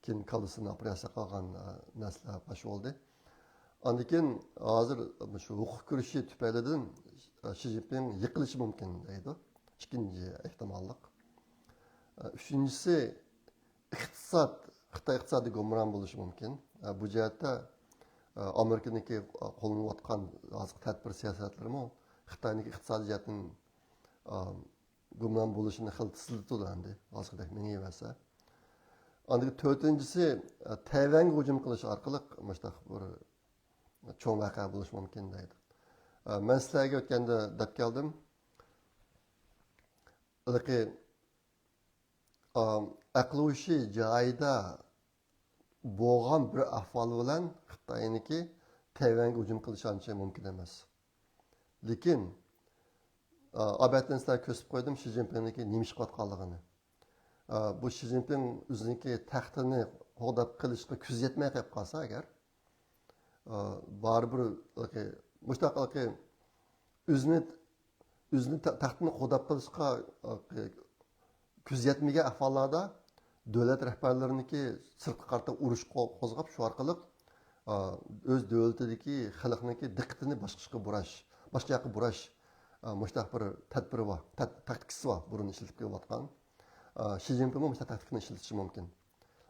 كېيىن كاللىسىنى ئوپېراتسىيە قىلغان، ئە، نەرسىلەر پاش بولدى. ئاندىن كېيىن ھازىر شۇ ھوقۇق كۈرىشى تۈپەيلىدىن، ئە، شى جىنپىڭ يىقىلىشى مۇمكىن دەيدۇ. ئىككىنچى ئېھتىماللىق. ئە، ئۈچىنچىسى، ئىقتىساد، خىتاي ئىقتىسادى گۇمران بولۇشى مۇمكىن. ئە، بۇ جەھەتتە، ئە، ئامېرىكىنىڭكى قوللىنىۋاتقان ھازىرقى تەدبىر سىياسەتلىرىمۇ خىتاينىڭكى ئىقتىسادىي جەھەتتىن، ئە، گۇمران بولۇشىنى خېلى تېزلىتىدۇ ئەمدى، ھازىرقىدەك مېڭىۋەرسە. ئاندىن كېيىن تۆتىنچىسى، ئە، تەيۋەنگە ھۇجۇم قىلىش ئارقىلىق مۇشۇنداق بىر چوڭ ۋەقە بولۇشى مۇمكىن دەيدۇ. ئە، مەن سىلەرگە ئۆتكەندە دەپ كەلدىم. ھېلىقى، ئە، ئەقلىھوشى جايىدا بولغان بىر ئەھۋال بىلەن خىتاينىڭكى تەيۋەنگە ھۇجۇم قىلىشى ئانچە مۇمكىن ئەمەس. لېكىن، ئا، ئابەتتىن سىلەرگە كۆرسىتىپ قويدۇم شى جىنپىڭنىڭكى نېمە ئىش قىلىۋاتقانلىقىنى. ئا، بۇ شى جىنپىڭ ئۆزىنىڭكى تەختىنى قوغداپ قېلىشقا كۆزى يەتمەي قېلىپ قالسا ئەگەر، ئا، بارىبىر، مۇشۇنداق ئۆزىنى، ئۆزىنى تە-، تەختىنى قوغداپ قېلىشقا، ئا، كۆز يەتمىگەن ئەھۋاللاردا دۆلەت رەھبەرلىرىنىڭكى سىرتقا قارىتا ئۇرۇش قو-، قوزغاپ، شۇ ئارقىلىق، ئا، ئۆز دۆلىتىدىكى خەلقنىڭكى دىققىتىنى باشقا ياققا بۇراش، باشقا ياققا بۇراش، ئا، مۇشۇنداق بىر تەدبىرى بار، تەت-، تاكتىكىسى بار، بۇرۇن ئىشلىتىپ كېلىۋاتقان. ئا، شى جىنپىڭمۇ مۇشۇنداق تاكتىكىنى ئىشلىتىشى مۇمكىن.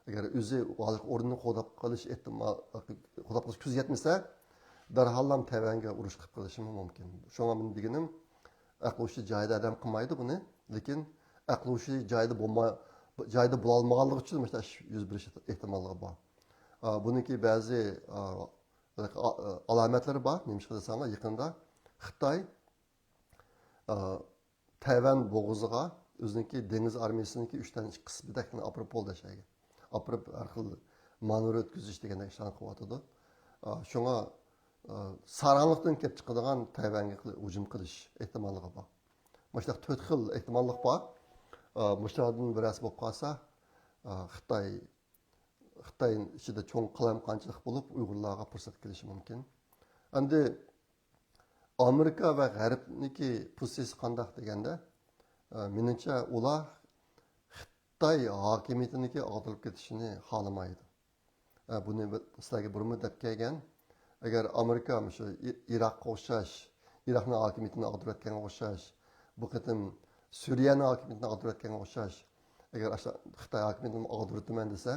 ئەگەر ئۆزى ھازىرقى ئورنىنى قوغداپ قېلىش ئېھتىمال، قوغداپ قېلىش كۆزى يەتمىسە، دەرھاللا تەيۋەنگە ئۇرۇش قىلىپ قېلىشى مۇمكىن. شۇڭا مېنىڭ دېگىنىم، ئەقلى ھوشى جايىدا ئادەم قىلمايدۇ بۇنى، لېكىن ئەقلى ھوشى جايىدا بولما-، جايىدا بولالمىغانلىقى ئۈچۈن مۇشۇنداق ئىش يۈز بېرىش ئېھتىماللىقى بار. ئا، بۇنىڭكى بەزى، ئا، ئا-، ئالامەتلىرى بار. نېمىشقا دېسەڭلار، يېقىندا خىتاي، ئا، تەيۋەن بوغۇزىغا ئۆزىنىڭكى دېڭىز ئارمىيىسىنىڭكى ئۈچتىن ئىككى قىسمىدەكنى ئاپىرىپ بولدى شەيگە. ئاپىرىپ ھەر خىل مانېۋىر ئۆتكۈزۈش دېگەندەك ئىشلارنى قىلىۋاتىدۇ. ئا، شۇڭا، ئا، ساراڭلىقتىن كېلىپ چىقىدىغان تەيۋەنگە قىل-، ھۇجۇم قىلىش ئېھتىماللىقى بار. مۇشۇنداق تۆت خىل ئېھتىماللىق بار. ئا، مۇشۇلاردىن بىرەرسى بولۇپ قالسا، ئا، خىتاي، خىتاي ئىچىدە چوڭ قالايمىقانچىلىق بولۇپ، ئۇيغۇرلارغا پۇرسەت كېلىشى مۇمكىن. ئەمدى ئامېرىكا ۋە غەربنىڭكى پوزىتسىيىسى قانداق دېگەندە، ئە، مېنىڭچە، ئۇلار خىتاي ھاكىمىيىتىنىڭكى ئاغدۇرۇپ كېتىشىنى خالىمايدۇ. ئە، بۇنى بىر-، سىلەرگە بۇرۇنمۇ دەپ كەلگەن. ئەگەر ئامېرىكا مۇشۇ ئى-، ئىراققا ئوخشاش، ئىراقنىڭ ھاكىمىيىتىنى ئاغدۇرۇۋەتكەنگە ئوخشاش، بۇ قېتىم سۈرىيەنىڭ ھاكىمىيىتىنى ئاغدۇرۇۋەتكەنگە ئوخشاش، ئەگەر ئاشۇ خىتاي ھاكىمىيىتىنى ئاغدۇرۇۋېتىمەن دېسە،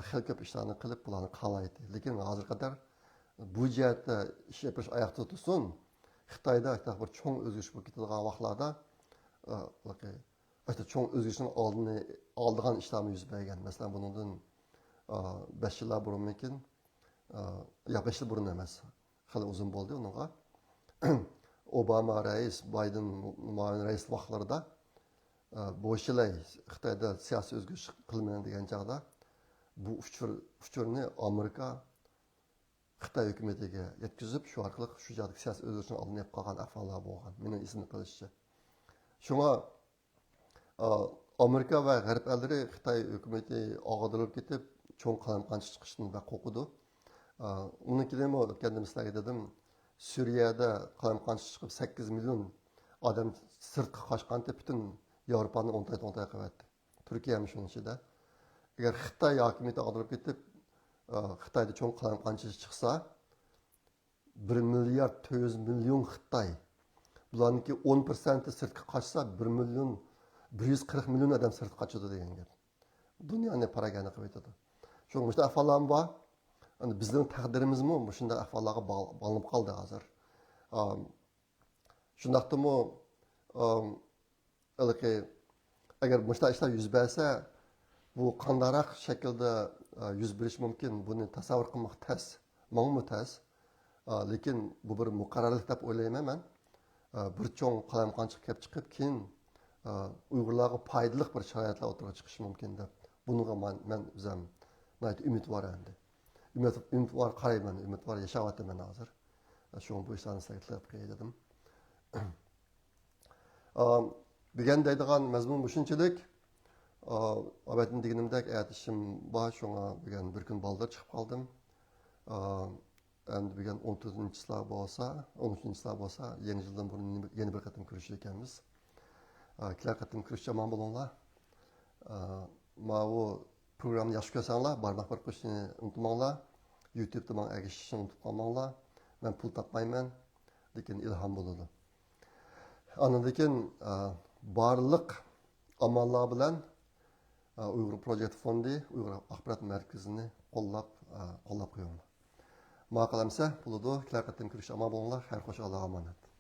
خېلى كۆپ ئىشلارنى قىلىپ، بۇلارنى قالايتتى. لېكىن ھازىرغا قەدەر بۇ جەھەتتە ئىش ئېلىپ بېرىش ئاياقتا تۇرسۇن، خىتايدا بىر چوڭ ئۆزگىرىش بولۇپ كېتىدىغان ۋاقىتلاردا، ئە، چوڭ ئۆزگىرىشنىڭ ئالدىنى ئالىدىغان ئىشلارمۇ يۈز بەرگەن. مەسىلەن، بۇنىڭدىن، ئە، بەش يىللار بۇرۇنمىكىن، ئە، يا، بەش يىل بۇرۇن ئەمەس، خېلى ئۇزۇن بولدى ئۇنىڭغا. ئوباما رەئىس، بايدېن مۇئاۋىن رەئىس ۋاقىتلىرىدا، ئە، بوشىلاي خىتايدا سىياسىي ئۆزگىرىش قىلىمەن دېگەن چاغدا، بۇ ئۇچۇر، ئۇچۇرنى ئامېرىكا خىتاي ھۆكۈمىتىگە يەتكۈزۈپ، شۇ ئارقىلىق شۇ جايدىكى سىياسىي ئۆزگىرىشنىڭ ئالدىنى ئېلىپ قالغان ئەھۋاللار بولغان، مېنىڭ ئېسىمدە قېلىشىچە. شۇڭا، ئا، ئامېرىكا ۋە غەرب ئەللىرى خىتاي ھۆكۈمىتى ئاغدۇرۇلۇپ كېتىپ، چوڭ قالايمىقانچىلىق چىقىشىدىن بەك قورقىدۇ. ئا، ئۇنىڭ كېيىنمۇ ئۆتكەندە سىلەرگە دېدىم، سۈرىيەدە قالايمىقانچىلىق چىقىپ، سەككىز مىليون ئادەم سىرتقا قاچقانتى، پۈتۈن ياۋروپانى ئوڭتاي-توڭتاي قىلىۋەتتى. تۈركىيەمۇ شۇنىڭ ئىچىدە. ئەگەر خىتاي ھاكىمىيىتى ئاغدۇرۇپ كېتىپ، ئا، خىتايدا چوڭ قالايمىقانچىلىق چىقسا، بىر مىليارد تۆت يۈز مىليون خىتاي، بۇلارنىڭكى ئون پىرسەنتى سىرتقا قاچسا، بىر مىليون، بىر يۈز قىرىق مىليون ئادەم سىرتقا قاچىدۇ دېگەن گەپ. دۇنيانى پاراگەندە قىلىۋېتىدۇ. شۇڭا مۇشۇنداق ئەھۋاللارمۇ بار. ئەمدى بىزنىڭ تەقدىرىمىزمۇ مۇشۇنداق ئەھۋاللارغا باغ-، باغلىنىپ قالدى ھازىر. ئام، شۇنداقتىمۇ، ئام، ھېلىقى، ئەگەر مۇشۇنداق ئىشلار يۈز بەرسە، بۇ قانداقراق شەكىلدە، ئا، يۈز بېرىشى مۇمكىن؟ بۇنى تەسەۋۋۇر قىلماق تەس، ماڭىمۇ تەس. ئا، لېكىن بۇ بىر مۇقەررەرلىك دەپ ئويلايمەن مەن. ئا، بىر چوڭ قالايمىقانچىلىق كەپ چىقىپ، كېيىن، ئا، ئۇيغۇرلارغا پايدىلىق بىر شارائىتلار ئوتتۇرىغا چىقىشى مۇمكىن دەپ. بۇنىڭغا مەن، مەن ئۆزۈم ناھايىتى ئۈمىدۋار ئەمدى. ئۈمىد، ئۈمىدۋار قارايمەن، ئۈمىدۋار ياشاۋاتىمەن ھازىر. شۇڭا بۇ ئىشلارنى سىلەرگە تىلغا قوياي دېدىم. ئا، بۈگۈن دەيدىغان مەزمۇن مۇشۇنچىلىك. ئا، ئاۋۋەتتىن دېگىنىمدەك، ئەتە ئىشىم بار، شۇڭا بۈگۈن بىر كۈن بالدۇر چىقىپ قالدىم. ئا، ئەمدى بۈگۈن ئون تۆتىنچى چىسلا بولسا، ئون ئۈچىنچى چىسلا بولسا، يېڭى يىلدىن بۇرۇن يەنە بىر قېتىم كۆرۈشىدىكەنمىز. ئا، كېلەر قېتىم كۆرۈشكىچە ئامان بولۇڭلار. ئا، ماۋۇ پروگراممىنى ياخشى كۆرسەڭلار، بارماق بېرىپ قويۇشنى ئۇنتۇماڭلار. يۇتۇبتا ماڭا ئەگىشىشنى ئۇنتۇپ قالماڭلار. مەن پۇل تاپمايمەن، لېكىن ئىلھام بولىدۇ. ئاندىن كېيىن، ئا، بارلىق ئاماللار بىلەن، ئا، ئۇيغۇر پروجېكت فوندى، ئۇيغۇر ئاخبارات مەركىزىنى قوللاپ، ئا، قوللاپ قويۇڭلار. ماقۇل ئەمسە بولىدۇ. كېلەر قېتىم كۆرۈشكىچە ئامان بولۇڭلار. خەير خوش، ئاللاغا ئامانەت.